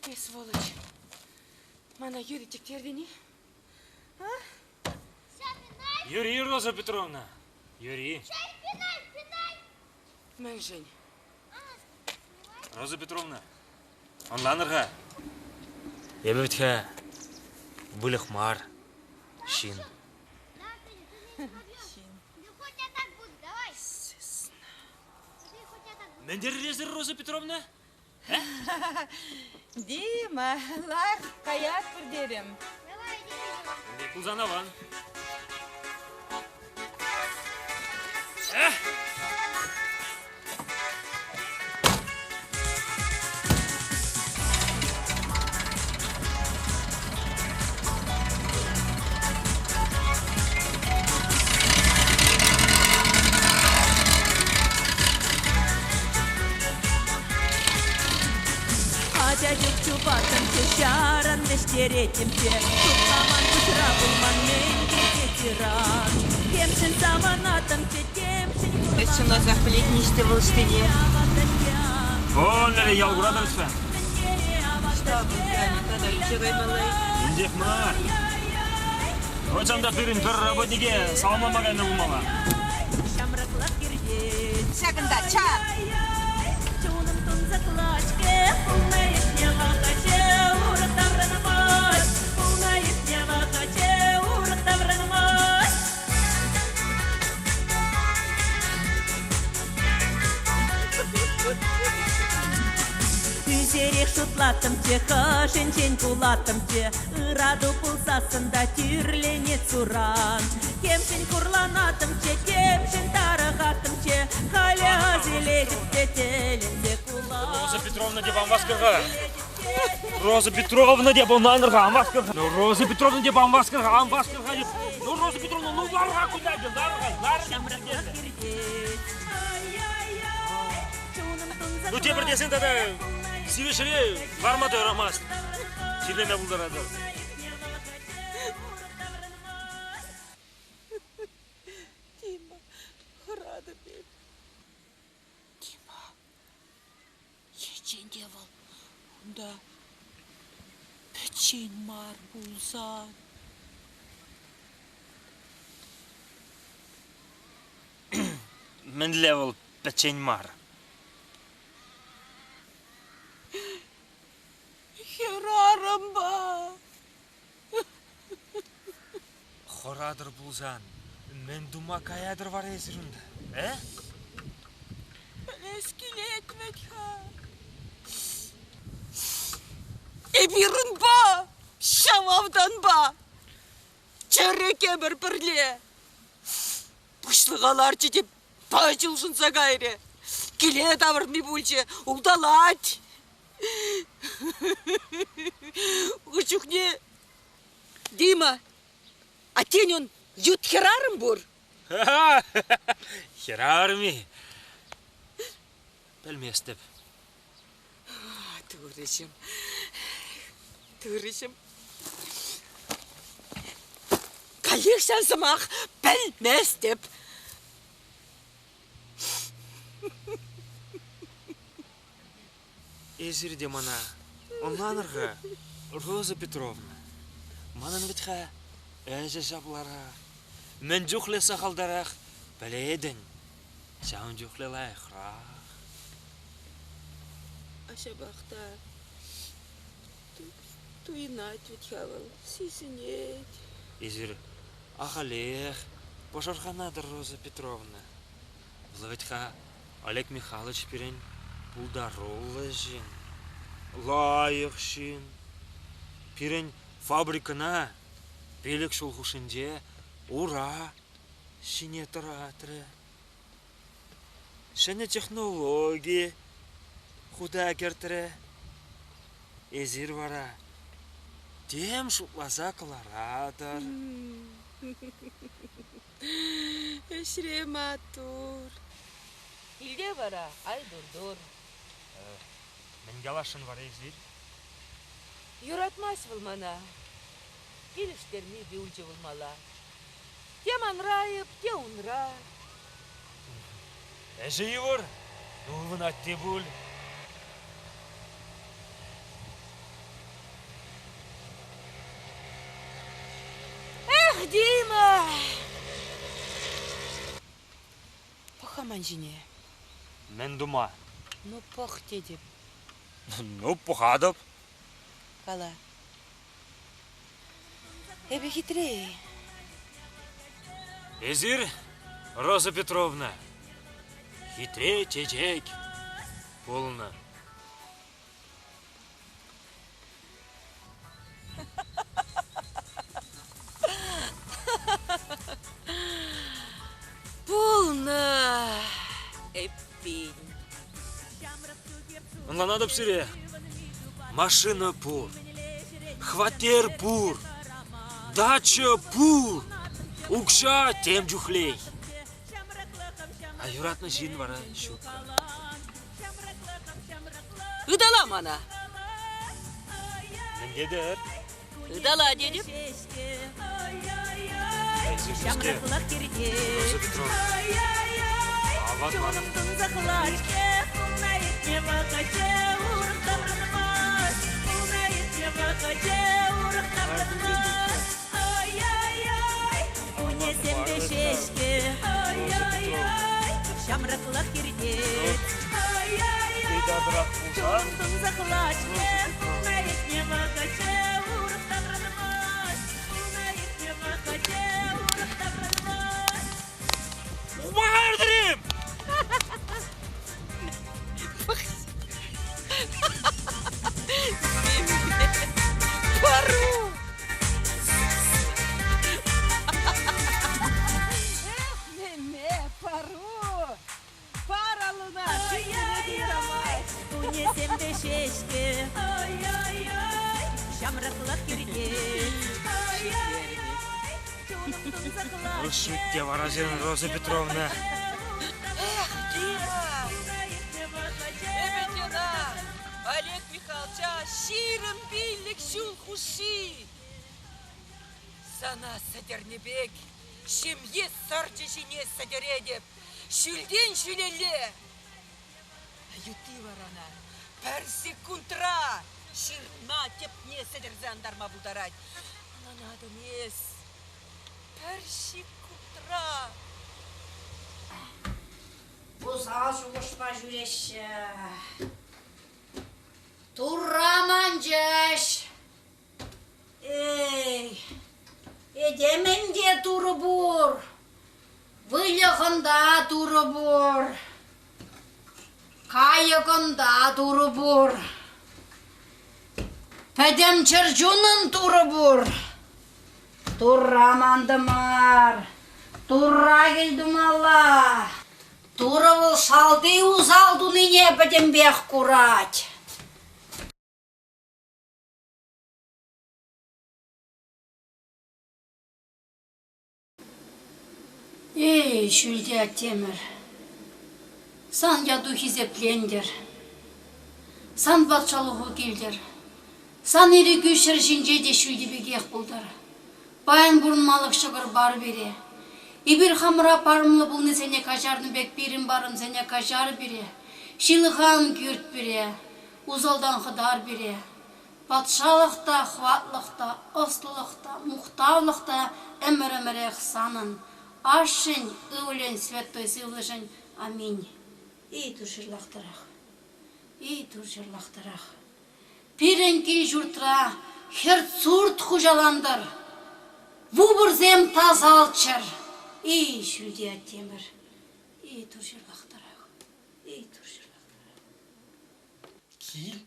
Эй, сволочь! Мана юри тектертӗн-и? А? Юри, Роза Петровна, Юри. Мӗншӗн? Роза Петровна, ӑнланӑр-ха. Эпӗ вӗт-ха выльӑх мар, ҫын. Ҫын. Мӗн терӗр Роза Петровна? Дима, лар, каятпӑр терӗм. Пулсан аван. Чупаттӑмччӗ ҫаран вӗҫтереттӗмччӗ, Шутламан пуҫра пулман мӗн килсе тиран. Темшӗн савӑнаттӑмччӗ, темшӗн Эс чӑнласах пӗлет ниҫте вӑл ӑҫтине. Оллере ял куратӑр-ҫке. Ӑҫта вӑл, Таня, тата илсе каймалла-и? Инҫех мар. Вӑт та пирӗн пӗр работнике саламлама кайнӑ пулмалла. Ҫамрӑклӑх иртет. Ҫакӑнта чар! Чунӑм тунсӑхлать-ҫке, пулнӑ иртнӗ вӑхӑчӗ урӑх таврӑнмасть. Пулнӑ иртнӗ вӑхӑчӗ урӑх таврӑнмасть. Ӳсерех шутлаттӑмччӗ, хӑшӗнчен кулаттӑмччӗ, ырату пулсассӑн та тӳрленет суран. Темшӗн хурланаттӑмччӗ, темшӗн тарӑхаттӑмччӗ, халӗ ас илетӗп те тӗлӗнсе кулатӑп. Роза Петровна деп ан васкӑр-ха. Роза Петровна деп ӑнланӑр-ха, ан васкӑр-ха. Ну, Роза Петровна деп ан васкӑр-ха, ан васкӑр-ха деп. Ну, Роза Петровна, ну лар-ха кунта, лар-ха, лар. Ҫамрӑклӑх иртет. Ну, тепӗр тесен тата сивӗ ҫӗре ларма та юрамасть. Чирлеме пултаратӑр. Дима, хӑратӑп эп. Дима, енчен те вӑл унта пӗччен мар пулсан. Мӗнле вӑл пӗччен мар? Хӗрарӑмпа. Хӑратӑр пулсан, мӗн тума каятӑр вара эсир унта, э? Пӗлес килет вӗт-ха. Эпир унпа, ҫав автанпа, чӗрӗк ӗмӗр пӗрле. Пуҫлӑха ларчӗ те пач улшӑнса кайрӗ. Киле тавӑрми пулчӗ, улталать. Ку чухне Дима, а тен ун ют хӗрарӑм пур? Хӗрарӑм-и? Пӗлместӗп. Турӑҫӑм, турӑҫӑм. Каллех ҫав сӑмах пӗлместӗп. Эсир те мана ӑнланӑр-ха, Роза Петровна. Манӑн вӗт-ха ӗҫӗ ҫапларах. Мӗн чухлӗ сахалтарах пӗлетӗн, ҫавӑн чухлӗ лайӑхрах. А ҫапах та туйӑнать вӗт-ха вӑл, сисӗнет. Эсир ахалех пӑшӑрханатӑр, Роза Петровна. Вӑл вӗт-ха Олег Михайлович пирӗн пултаруллӑ ҫын, лайӑх ҫын. Пирӗн фабрикӑна 5 ҫул хушшинче ура ҫине тӑратрӗ. Ҫӗнӗ технологи хута кӗртрӗ. Эсир вара тем шутласа кӑларатӑр. Ӗҫре маттур. Килте вара ай дур-дур. Мӗн каласшӑн вара эсир? Юратмасть вӑл мана. Килӗштерми пулчӗ вӑл мала. Те манра айӑп, те унра. Ӗҫӗ йывӑр, ывӑнать те пуль. Эх, Дима! Пӑх-ха ман ҫине. Мӗн тума? Ну, пӑх тетӗп. Ну, пӑхатӑп. Кала. Эпӗ хитре-и? Эсир, Роза Петровна, хитре чечек пулнӑ. Пулнӑ эппин. Ӑнланатӑп сире. Машина пур, хваттер пур, дача пур, укҫа тем чухлех. А юратнӑ ҫын вара ҫуккӑ. Ытала мана. Мӗн тетӗр? Ытала тетӗп. Ҫамрӑклӑх иртет. Роза Петровна. Аван мар. Чунӑм тунсӑхлать-ҫке, пулнӑ иртнӗ вӑхӑчӗ урӑх таврӑнмасть. Пулнӑ иртнӗ вӑхӑчӗ урӑх таврӑнмасть. Ай-яй-яй, кунӗсемпе ҫеҫке. Ай-яй-яй, ҫамрӑклӑх иртет. Ай-яй-яй, чунӑм тунсӑхлать-ҫке, пулнӑ иртнӗ вӑхӑчӗ урӑх таврӑнмасть. Пулнӑ иртнӗ вӑхӑчӗ урӑх таврӑнмасть. Ухмаха ертӗрим! Пару! Эх, мемме, пару! Пар аллуна, Ай-яй-яй, кунӗсемпе ҫеҫке. Ай-яй-яй, ҫамрӑклӑх иртет. Ай-яй-яй, чунӑм тунсӑхлать. Шӳт те вара сирӗн, Роза Петровна. Эх, Дима! Эпӗ ӑна Олег Михайловича 25 ҫул хушши сана сӗтӗрнӗ пек ҫемье сӑрчӗ ҫине сӗтӗретӗп. Ҫӳлтен ҫӳлелле. Ютти вара ӑна пӗр секундра ҫырма тӗпне сӗтӗрсе антарма пултарать. Ӑнланатӑн эс, пӗр секундра. Усал шухӑшпа ҫӳреҫҫӗ. Турра манчӗҫ. Эй, этемӗн те Турӑ пур, выльӑхӑн та Турӑ пур, кайӑкӑн та Турӑ пур, пӗтӗм чӗрчунӑн Турӑ пур. Турра мантӑмӑр, Турра кӗлтумалла. Турӑ вӑл шалти усал тунине пӗтӗмпех курать. Эй, ҫӳлти аттемӗр, сан яту хисеплентӗр, сан патшалӑху килтӗр, сан ирӗкӳ ҫӗр ҫинче те ҫӳлти пекех пултӑр. Паян пурӑнмалӑх ҫӑкӑр пар пире. Эпир хамӑра парӑмлӑ пулнисене каҫарнӑ пек пирӗн парӑмсене каҫар пире, ҫылӑха ан кӳрт пире, усалтан хӑтар пире. Патшалӑх та, хӑватлӑх та, ӑслӑлӑх та, мухтавлӑх та ӗмӗр-ӗмӗрех санӑн, Ашшӗн, Ывӑлӗн, Святой Сывлӑшӗн. Аминь. Эй, Тур ҫырлахтӑрах. Эй, Тур ҫырлахтӑрах. Пирӗн кил-ҫуртра хӗрт-сурт хуҫалантӑр, вупӑрсем тасалччӑр. Эй, ҫӳлти аттемӗр, эй, Тур ҫырлахтӑрах, эй, Тур ҫырлахтӑрах. Кил,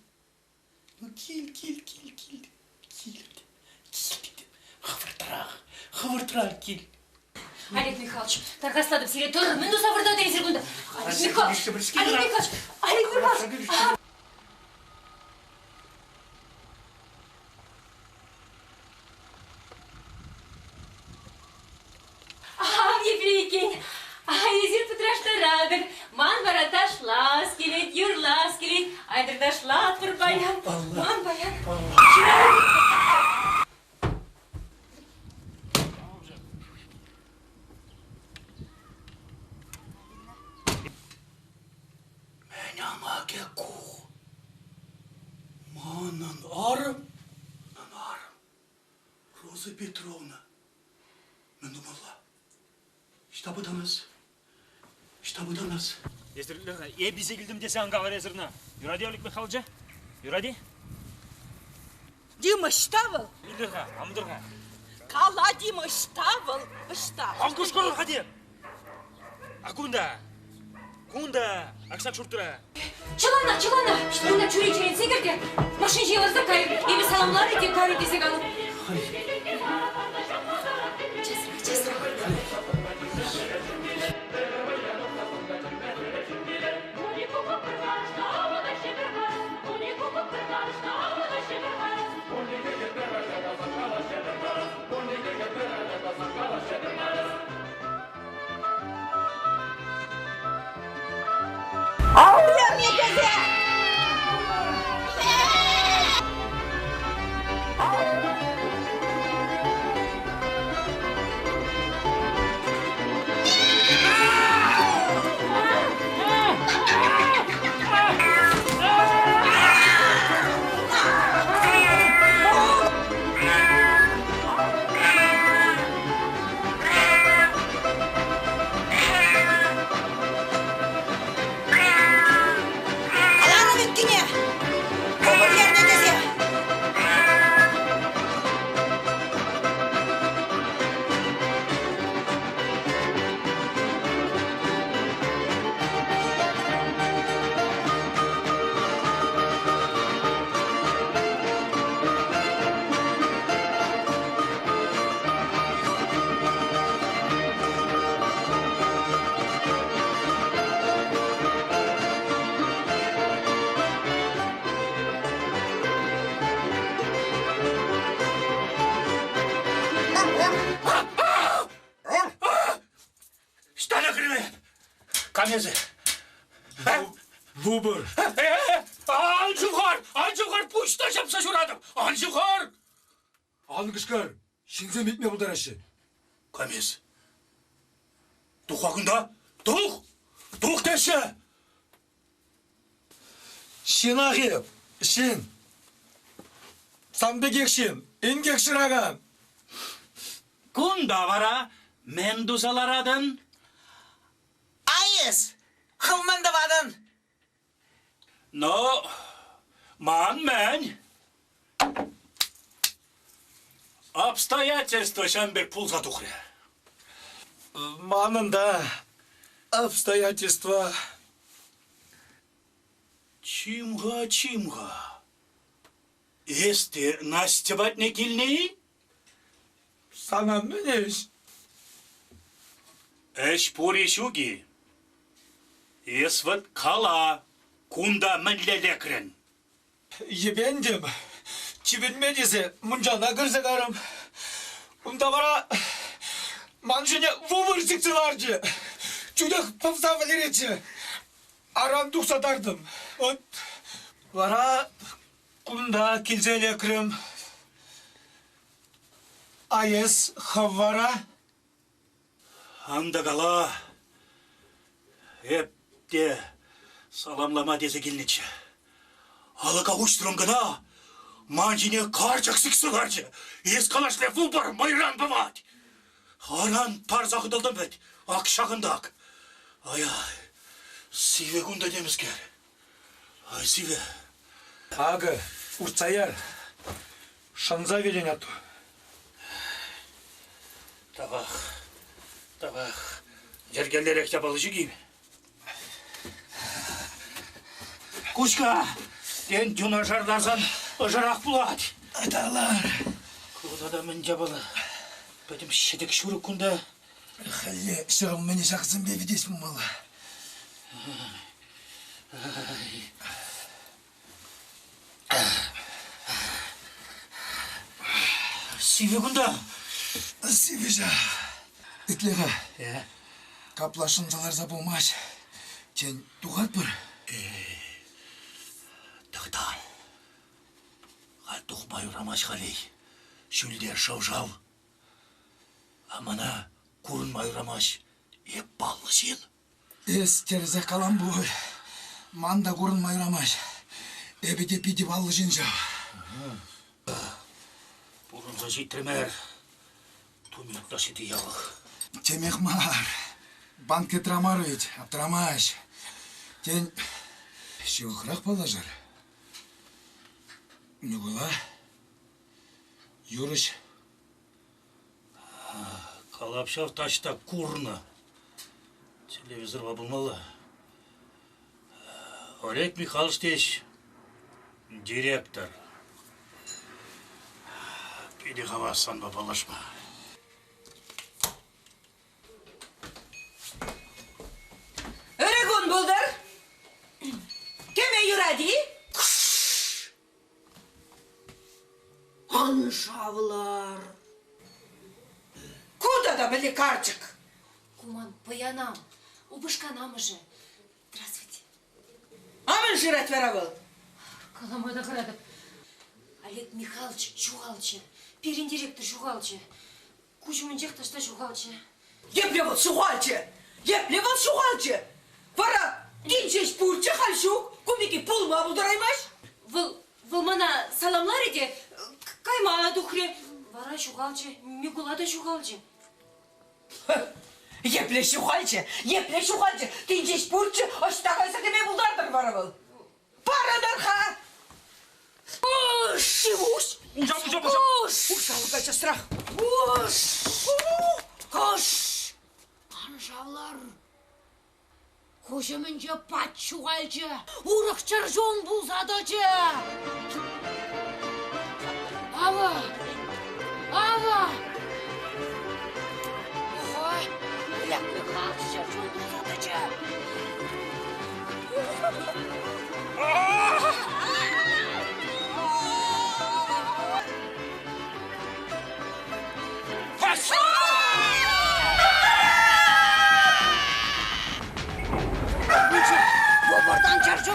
Ну, кил, кил, кил, кил, кил, кил, хӑвӑртрах, хӑвӑртрах кил. Олег Михайлович, тархаслатӑп сире тӑрӑр, мӗн туса выртатӑр эсир кунта? Олег Михайлович, Олег Михайлович, Олег Михайлович! Ах, епле иккен. Эсир пӑтраштаратӑр. Ман вара ташлас килет, юрлас килет. Айтӑр ташлатпӑр паян. Ман паян. Мӗн амакӗ ку? Манӑн арӑм, арӑм. Роза Петровна, мӗн тумалла? Ӑҫта пытанас? Ӑҫта пытанас? Эсир эп илсе килтӗм тесе ан калӑр эсир ӑна. Юрать-и, Олег Михайловича? Юрать-и? Дима, ӑҫта вӑл? Илтӗр-ха, амтӑр-ха. Кала, Дима, ӑҫта вӑл? Ӑҫта? Ан кӑшкӑрӑр-ха те! А кунта? Кунта, ак ҫак ҫуртра. Чӑлана, чӑлана! Унта чӳречерен сикӗр те машин ҫине ларса кайӑр. Эпӗ саламларӗ те кайрӗ тесе калӑп. Часрах, часрах. эсӗ? Вупӑр. Ан ҫухар! Ан ҫухар! Пуҫна ҫапса ҫуратӑп! Ан ҫухар! Ан кӑшкӑр! Ҫынсем илтме пултараҫҫӗ. Кам эс? Тух кунта! Тух! Тух теҫҫӗ! Ҫынах эп, ҫын. Сан пекех ҫын, инкек шыракан. Кунта вара мӗн туса ларатӑн? А эс хӑв мӗн тӑватӑн? Ну, ман мӗн? Обстоятельство ҫавӑн пек пулса тухрӗ. Манӑн та обстоятельства. Чим-ха, чим-ха. Эс те Настя патне килнӗ-и? Сана мӗн ӗҫ? Ӗҫ пур-и ҫук-и? Эс вӑт кала, кунта мӗнле лекрӗн? Йӗпентӗм. Чипӗнме тесе мунчана кӗрсе карӑм. Унта вара ман ҫине вупӑр сиксе ларчӗ. Чутах пӑвса вӗлеретчӗ. Аран тухса тартӑм. Вӑт вара кунта килсе лекрӗм. А эс хӑв вара? Ан та кала. Эп те саламлама тесе килнӗччӗ. Алӑка уҫрӑм кӑна, ман ҫине карчӑк сиксе ларчӗ. Эс калашле вупӑр мӑйран пӑвать. Аран тарса хӑтӑлтӑм вӗт, ак ҫакӑнтак. Ай-ай, сивӗ кунта темӗскер. Ай, сивӗ. Акӑ, уртса яр. Шӑнса вилен атту. Тавах, тавах. Йӗркеллӗрех япала ҫук-и? Куҫка, тен, юнашар ларсан ӑшӑрах пулать. Ыталар. Кунта та мӗн япала? Пӗтӗм ҫӗтӗк-ҫурӑк кунта. Хӗлле ҫӗрулмине ҫаксемпе витес пулмалла. Сивӗ кунта. Сивӗ ҫав. Итле-ха. Капла шӑнса ларса пулмасть. Тен, тухатпӑр? Тӑхта. Халь тухма юрамасть халех. Ҫӳлте шӑв-шав. А мана курӑнма юрамасть. Эп паллӑ ҫын. Эс тӗрӗсех калан пуль. Ман та курӑнма юрамасть. Эпӗ те питӗ паллӑ ҫын ҫав. Пурӑнса ҫитрӗмӗр. Тумик та ҫити япӑх. Темех мар. Банкетра мар вӗт, аптӑрамасть. Тен, ҫывӑхрах паллашар? Микула, юрӑҫ. Калап ҫав таҫта курнӑ. Телевизорпа пулмалла. Олег Михайлович теҫ, директор. Питӗ хавас санпа паллашма. Ырӑ кун пултӑр. Кӗме юрать-и? Ан шавлар. Ку тата мӗнле карчӑк? Ку ман пӑянам, упӑшкан амӑшӗ. Здравствуйте. А мӗн шырать вара вӑл? Калама та хӑратӑп. Олег Михайлович ҫухалчӗ. Пирӗн директор ҫухалчӗ. Куҫ умӗнчех таҫта ҫухалчӗ. Епле вӑл ҫухалчӗ? Епле вӑл ҫухалчӗ? Вара тин ҫеҫ пурччӗ, халь ҫук. Ку пирки пулма пултараймасть. Вӑл, вӑл мана саламларӗ те кайма тухрӗ. Вара ҫухалчӗ, Микула та ҫухалчӗ. Епле ҫухалчӗ? Епле ҫухалчӗ? Тин ҫеҫ пурччӗ, ӑҫта кайса кӗме пултартӑр вара вӑл? Парӑнӑр-ха! Уш! Уҫам, уҫам, уҫам! Уш! Уҫалӑка часрах! Уш! Кӑш! Ан шавлар! Куҫ умӗнче пач ҫухалчӗ, урӑх чӗрчун пулса тӑчӗ. Авӑ! Авӑ! Ой, Олег Михайлович чӗрчун пулса тӑчӗ.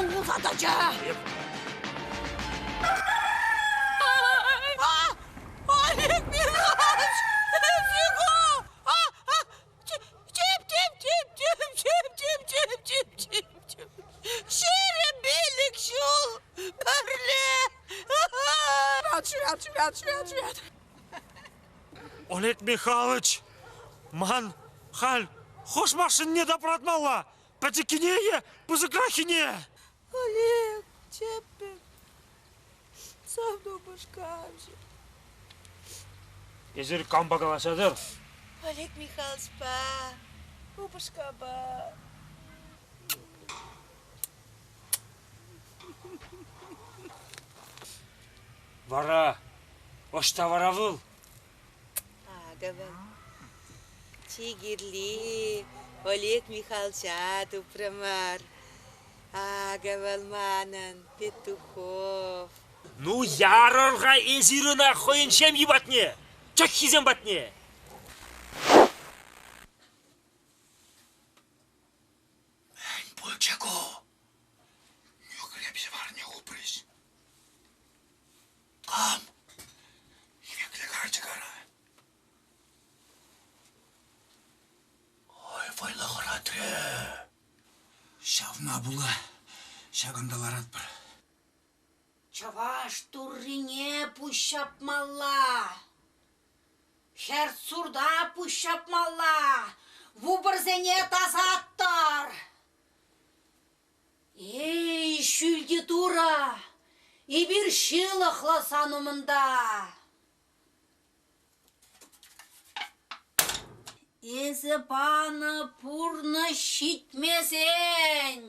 Мӗн пулса тӑчӗ? Олег Михайлович! Эсӗ-ку! Чип, чип, чип, чип, чип, чип, чип, чип, чип, чип. 25 ҫул пӗрле. Швят, швят, швят, швят, швят. Олег Михайлович, ман халь хӑш машинне тапратмалла? Пӗчӗккине е пысӑкраххине? Олег, чӗппӗм, савнӑ упӑшкамҫӑ. Эсир кампа калаҫатӑр? Олег Михайловичпа, упӑшкапа. Вара ӑҫта вара вӑл? Акӑ вӑл. Чи кирли Олег Михалча тупрӑмӑр. Акӑ вӑл манӑн Петухов. Ну, ярӑр-ха эсир ӑна хӑйӗн ҫемйи патне, чӑххисем патне. Мӗн пулчӗ ку? Нӳхреп ҫӑварне хупрӗҫ. Кам? Хӗвекле карчӑк ара. Ой, вӑйлӑ хӑратрӗ. Ҫавна пула ҫакӑнта ларатпӑр. Чӑваш туррине пуҫҫапмалла. Хӗрт-сурта пуҫҫапмалла, вупӑрсене тасаттӑр. Эй, ҫӳлти Турӑ, эпир ҫылӑхлӑ сан умӑнта. Эсӗ панӑ пурнӑҫ ҫитмесен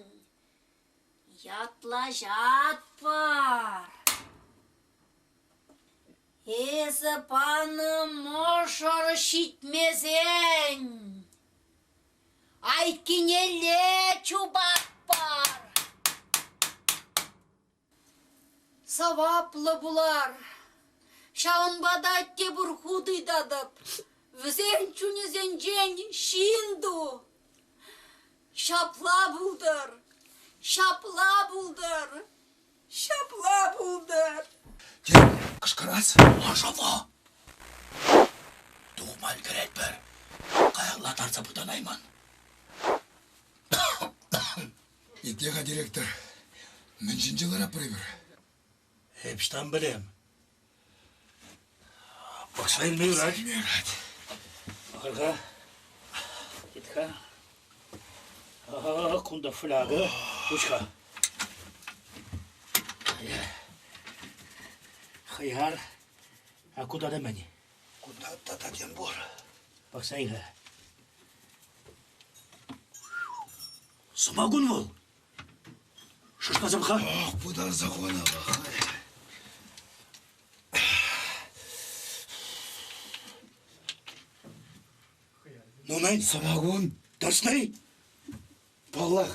ятлаҫатпӑр. Эсӗ панӑ мӑшӑр ҫитмесен айккинелле чупатпӑр. Сӑваплӑ пулар. Ҫавӑнпа та тепӗр хут ыйтатӑп: вӗсен чунӗсенчен ҫын ту. Ҫапла пултӑр, ҫапла пултӑр. Ҫапла пултӑр. Тен, кӑшкӑрас? Лашапа! Тухма ӗлкӗретпӗр. Каялла тарса пытанайман. Итле-ха, директор, мӗн ҫинче ларатпӑр эпир? Эп ӑҫтан пӗлем? Пӑхса илме юрать. Илме юрать. Пӑхӑр-ха. Тет-ха. Ага, кунта фляга. Уҫ-ха. Хӑяр. А кунта та мӗн? Кунта тата тем пур. Пӑхса ил-ха. Сӑмакун вӑл. Шӑшкасем-ха. Ох, пытарса хунӑ вӑл. Ну, мӗн? Сӑмакун. Тӑрсни? Паллах.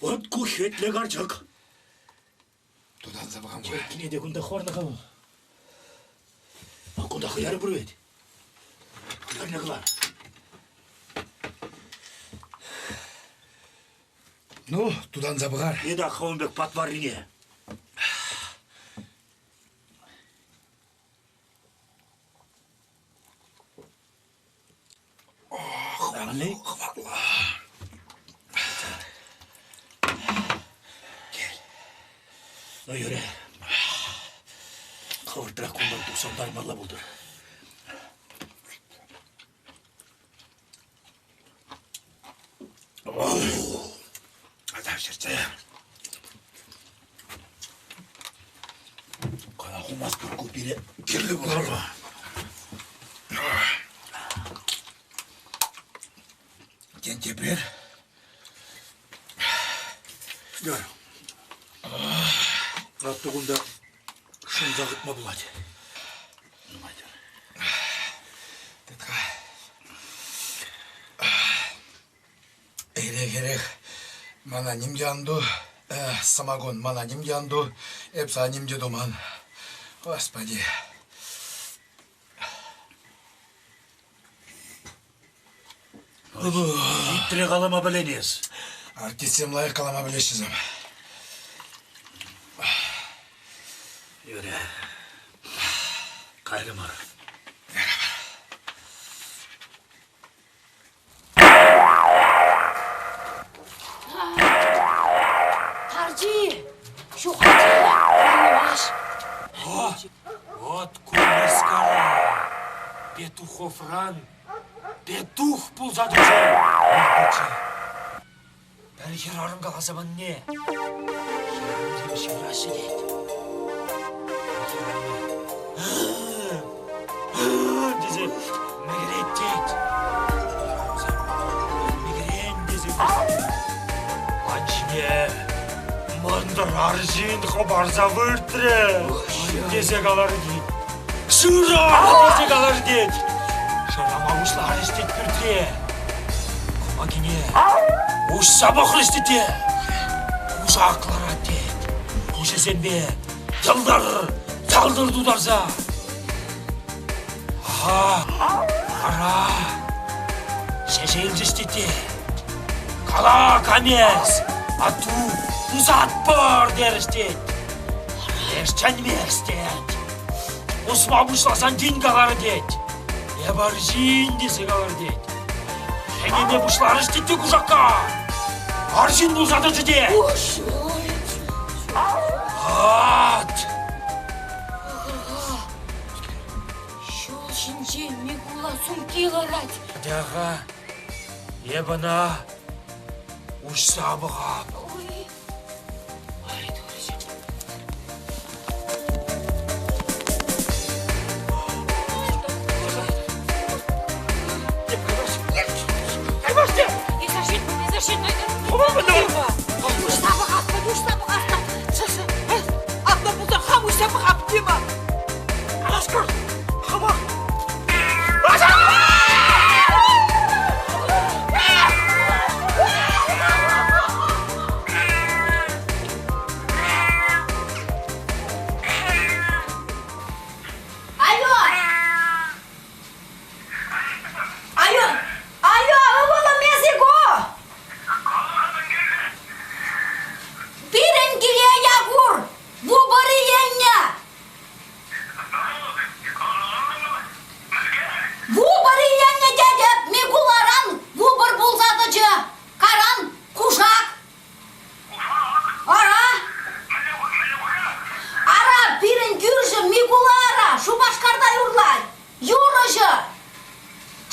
Вот ку хӗтлӗ карчӑк. Тутанса пӑхам-ха. Черккине те кунта хӑварнӑ-ха вӑл. А кунта хӑяр пур вӗт. Хӑярне кӑлар. Ну, тутанса пӑхар. Итак хӑвӑн пек патваррине. Ох, хӑватлӑ. Кел. Ну, юрӗ. Хӑвӑртрах кунтан тухсан тармалла пултӑр. Тавҫӑрчӗ. Кана хумастпӑр ку пире кирлӗ пулар. Тен тепрер? Гар. Атту кунта шӑнса хытма пулать. Нумай-тӑр. Тытка. Эрех, эрех. Мана ним те ан ту. Самогон, мана ним те ан ту. Эп сана ним те туман. Господи. Хитре калама пӗлен эс. Артистсем лайӑх калама пӗлеҫҫӗсем. Юрӗ. Кайрӑмӑр. Тарчи! Ҫухалчӗ! Курӑнмасть. Вот курнӑскара! Петуховран петух пулса тӑчӗ. Пӗр хӗрарӑм каласа панне. Хӗрарӑмсем ҫывӑраҫҫӗ тет. Хӗрарӑмӗ тесе мӗкӗрет тет. Хӗрарӑмсем мӗкӗрен тесе ман ҫине мӑнтӑр арҫын хӑпарса выртрӗ тесе каларӗ тет. Шыра! тесе каларӗ тет. Шырама пуҫларӗҫ тет пӳртре. Кӑмакине уҫса пӑхрӗҫ тете. Кушак ларать тет. Куҫӗсемпе йӑлтӑр, ялтӑр тутарса. Аха, ара, ҫӗҫӗ илчӗҫ тете. Кала, камес, атту пусатпӑр терӗҫ тет. Леш чӗнмест тет. Пусма пуҫласан тин каларӗ тет. Эп арҫын тесе каларӗ тет. Хӗнеме пуҫларӗҫ тет те кушакка. Арҫын пулса тӑчӗ те. Ат! Ҫул ҫинче Микула сумки ларать. Атя-ха, эп ӑна уҫса пӑхап. Алло! Алло! Алло, ывӑлӑм, эсӗ ку? Пирӗн киле Якур вупӑр иленнӗ! Вупӑр иленнӗ тетӗп, Микуларан вупӑр пулса тӑчӗ. Каран кушак. Ара? Ара, пирӗн кӳршӗ Микула ара Шупашкарта юрлать. Юрӑҫӑ.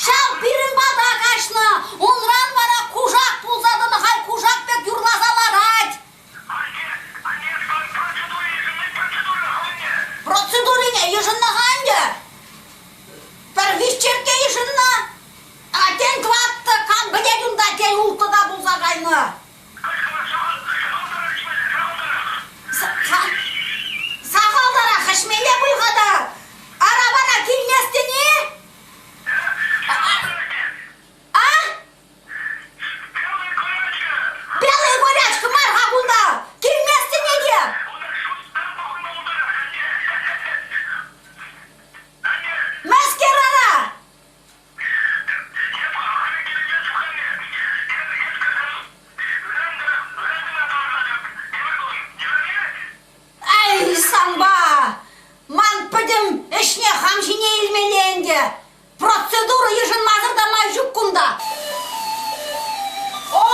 Ҫав пирӗн пата каҫнӑ. Унран вара кушак пулса тӑнӑ, халь кушак пек юрласа ларать. Процедурине йышӑннӑ-ха ӗнтӗ. Пӗр виҫ черкке йышӑннӑ. А тен тӑваттӑ, кам пӗлет унта, тен улттӑ та пулса кайнӑ. Сахалтарах ӗҫмелле пуль-ха та. Ара вара килместӗн-и? А? Белая горячка мар-ха кунта! Килместӗн-и те? Мӗскер ара? Эй, санпа! Ман пӗтӗм ӗҫне хам ҫине илмелле ӗнтӗ. Процедура йышӑнмасӑр та май ҫук кунта. О,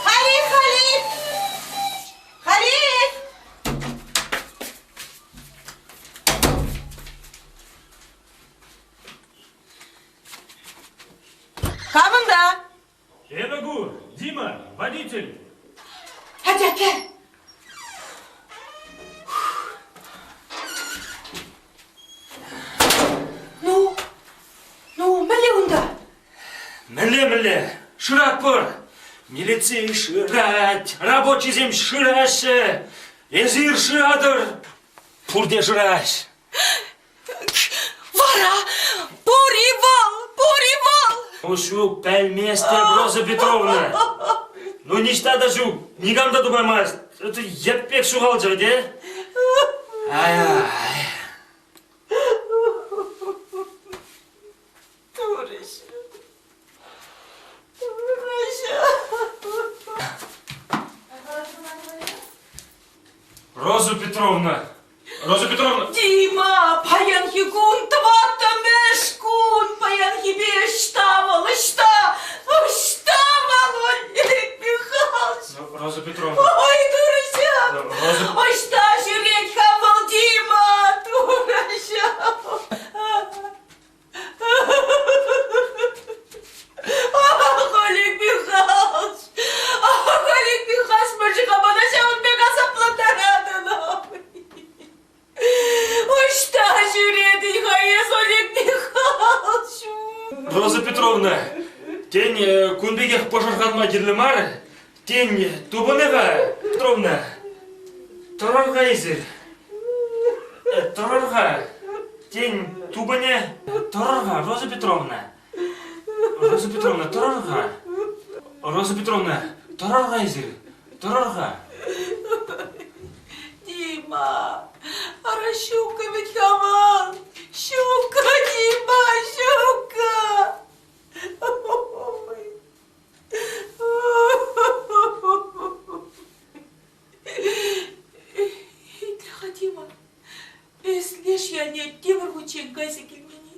Халиф, Халиф! Халиф! Камӑнта? Эпӗ ку, Дима, водитель. Атя, кӗр. Ну, ну, мӗнле унта? Мӗнле, мӗнле? Шыратпӑр. Милици шырать, рабочисем шыраҫҫӗ. Эсир шыратӑр. Пурте шыраҫ. Вара пур-и вӑл, пур-и вӑл? Ну ҫук, пӗлместӗп, Роза Петровна. Ну ниҫта та ҫук, никам та тупаймасть. Это йӗп пек ҫухалчӗ, те? Ай-ай. Турӑҫӑм. Турӑҫӑм. Роза Петровна, Роза Петровна! Дима, паянхи кун тӑваттӑмӗш кун, паянхипе ӑҫта вӑл, ӑҫта, ӑҫта вӑл, Олег Михайлович? Роза Петровна. Ой, Турӑҫӑм! Роза... Ӑҫта ҫӳрет-ха вӑл Дима, Турӑҫӑм? Ах, Олег Михайлович! Ах, Олег Михайлович, мӗншӗн-ха мана ҫавӑн пек асаплантаратӑн? Ӑҫта ҫӳретӗн-ха эс, Олег Михайлович? Роза Петровна, тен, кун пекех пӑшӑрханма кирлӗ мар? Тен, тупӑнӗ-ха, Петровна? Тӑрӑр-ха эсир. Тӑрӑр-ха. Тен, тупӑнӗ? Тӑрӑр-ха, Роза Петровна. Роза Петровна, тӑрӑр-ха. Роза Петровна, тӑрӑр-ха эсир. Тӑрӑр-ха. Дима, ара ҫуккӑ вӗт-ха вӑл. Ҫуккӑ, Дима, ҫуккӑ. Итле-ха, Дима, эс леш ялне тепӗр хутчен кайса килмен-и?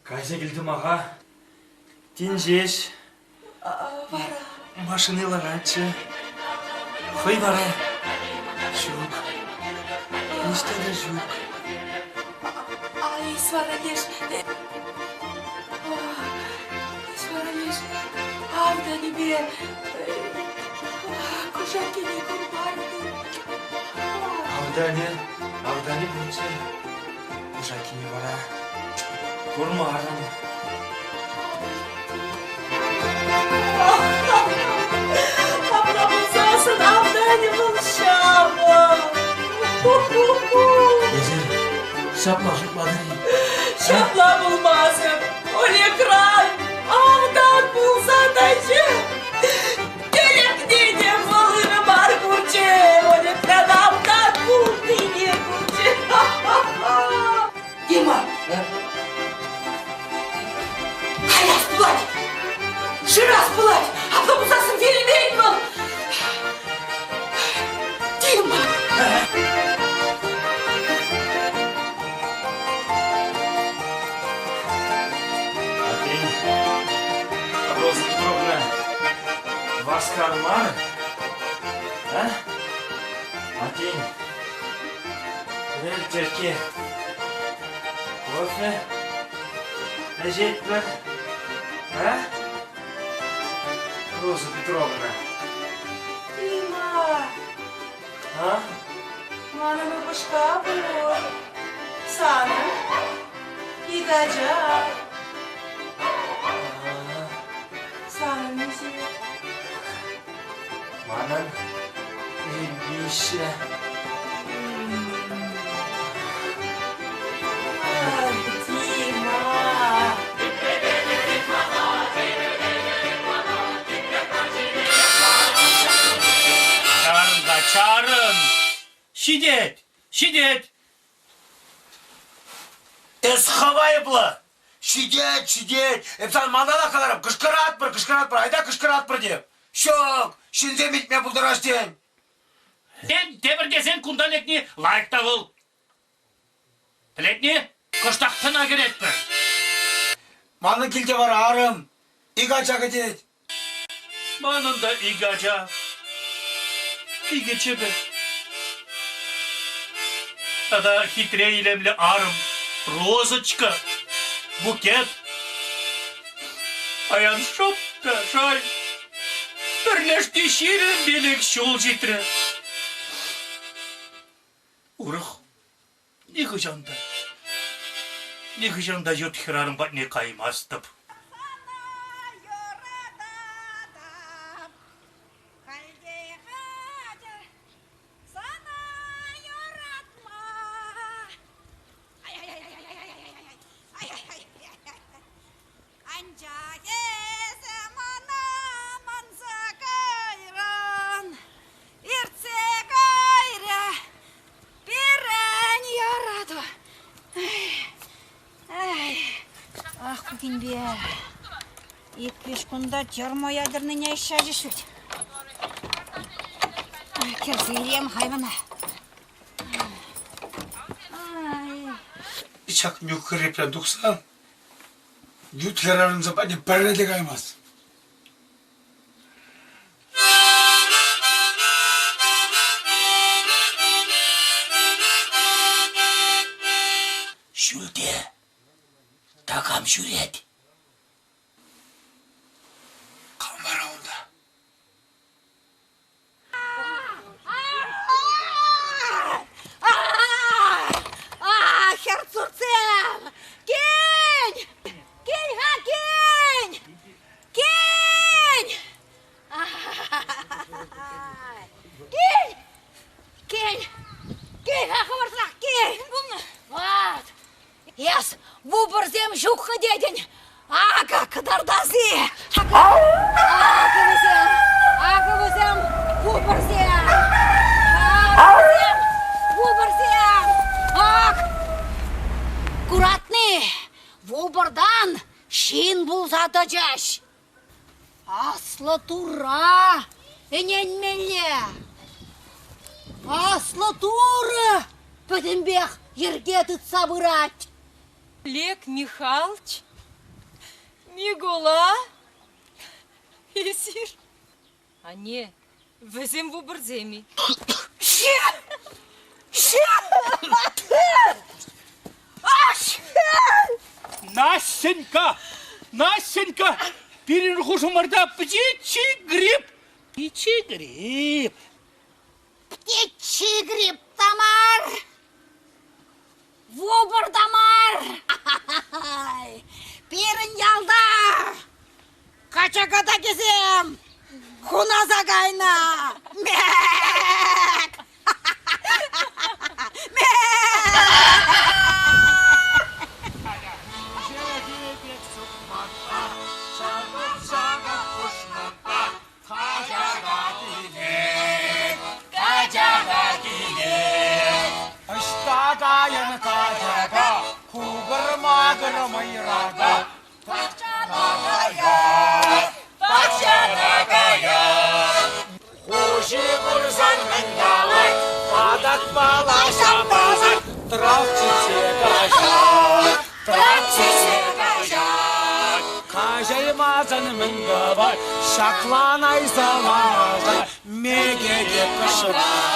Кайса килтӗм аха. Тин ҫеҫ. Вара? Машини ларатчӗ. Хӑй вара ҫук. Ниҫта та ҫук. А эс вара леш... Эс вара леш автанӗпе кушаккине курмарӑн-и? Автанӗ, автанӗ пулчӗ. Кушаккине вара курмарӑм. Апла пулсассӑн автанӗ вӑл ҫавӑ. Эсир ҫапла шутлатӑр-и? Ҫапла пулмасӑр, Олегран автан пулса тӑчӗ. Тӗлӗкне те вӑл ырӑ мар курчӗ, Олегран автан пулнине курчӗ. Дима! Каяс пулать! Шырас пулать! Апла пулсассӑн вилмен вӑл! Дима! А ты, Роза Петровна, васкар мар, а? А ты, Вӗлтӗрке кофе ӗҫетпӗр, а? Роза Петровна. Дима! А? Манӑн упӑшка пур. Санӑн ик ача. Санӑн миҫе? Манӑн виҫҫӗ. Дима! Чарӑн-ха, чарӑн! Ҫитет! Ҫитет! Эс хӑв айӑплӑ! Ҫитет, ҫитет. Эп сан малтанах каларӑм, кӑшкӑратпӑр, кӑшкӑратпӑр, айта кӑшкӑратпӑр теп. Ҫук, ҫынсем илтме пултараҫ тен. Тен, тепӗр тесен кунта лекни лайӑх та вӑл. Пӗлетни, кӑштах тӑна кӗретпӗр. Манӑн килте вара арӑм, ик ача кӗтет. Манӑн та ик ача, икӗ чӗпӗ. Тата хитре илемлӗ арӑм, розочка, букет. Паян шӑп та шай пӗрлешни 25 ҫул ҫитрӗ. Урӑх нихӑҫан та, нихӑҫан та ют хӗрарӑм патне каймастӑп. Анчах эсӗ мана манса кайрӑн, иртсе кайрӗ пирӗн юрату. Ах, кукинпе ик-виҫ кунта термоядерныйне ӗҫҫачӗҫ вӗт. Кӗрсе илем хайвана. Ҫак нӳхрепрен тухсан ют хӗрарӑмсем патне пӗрре те каймасть. Ҫӳлте такам ҫӳрет. Кам вара унта? Хӗр-цурсем! Кин! Кин-ха, кин! Кин! Кин! Кин! Кин-ха хӑвӑртрах, кин! Вот! Эс вупӑрсем ҫук-ха тетӗн. Акӑ кӑтартас-и? Акӑ вӗсем, акӑ вӗсем вупӑрсем. Акӑ вӗсем вупӑрсем. Ак! Куратни, вупӑртан ҫын пулса тӑчӗҫ. Аслӑ Турра ӗненмелле. Аслӑ Турӑ пӗтӗмпех йӗрке тытса пырать. Олег Михалч, Микула, эсир. Анне, вӗсем вупӑрсем-и? Настенька! Настенька! Пирӗн хушӑмӑрта птичий грипп! Птичий грипп! Птичий грипп та мар! Вупӑр та мар! Пирӗн ялта качака такисем хунаса кайнӑ! Мяк! Ӑҫта кайӑн качака, кукӑр-макӑр мӑйрака, пахчана каять, пахчана каять. Хуҫи курсан мӗн калать, патакпала ҫапасать, тракчисе каҫать, тракчисе каҫать. Каҫаймасан мӗн тӑвать, ҫакланайса ларать, мекене кӑшӑрать.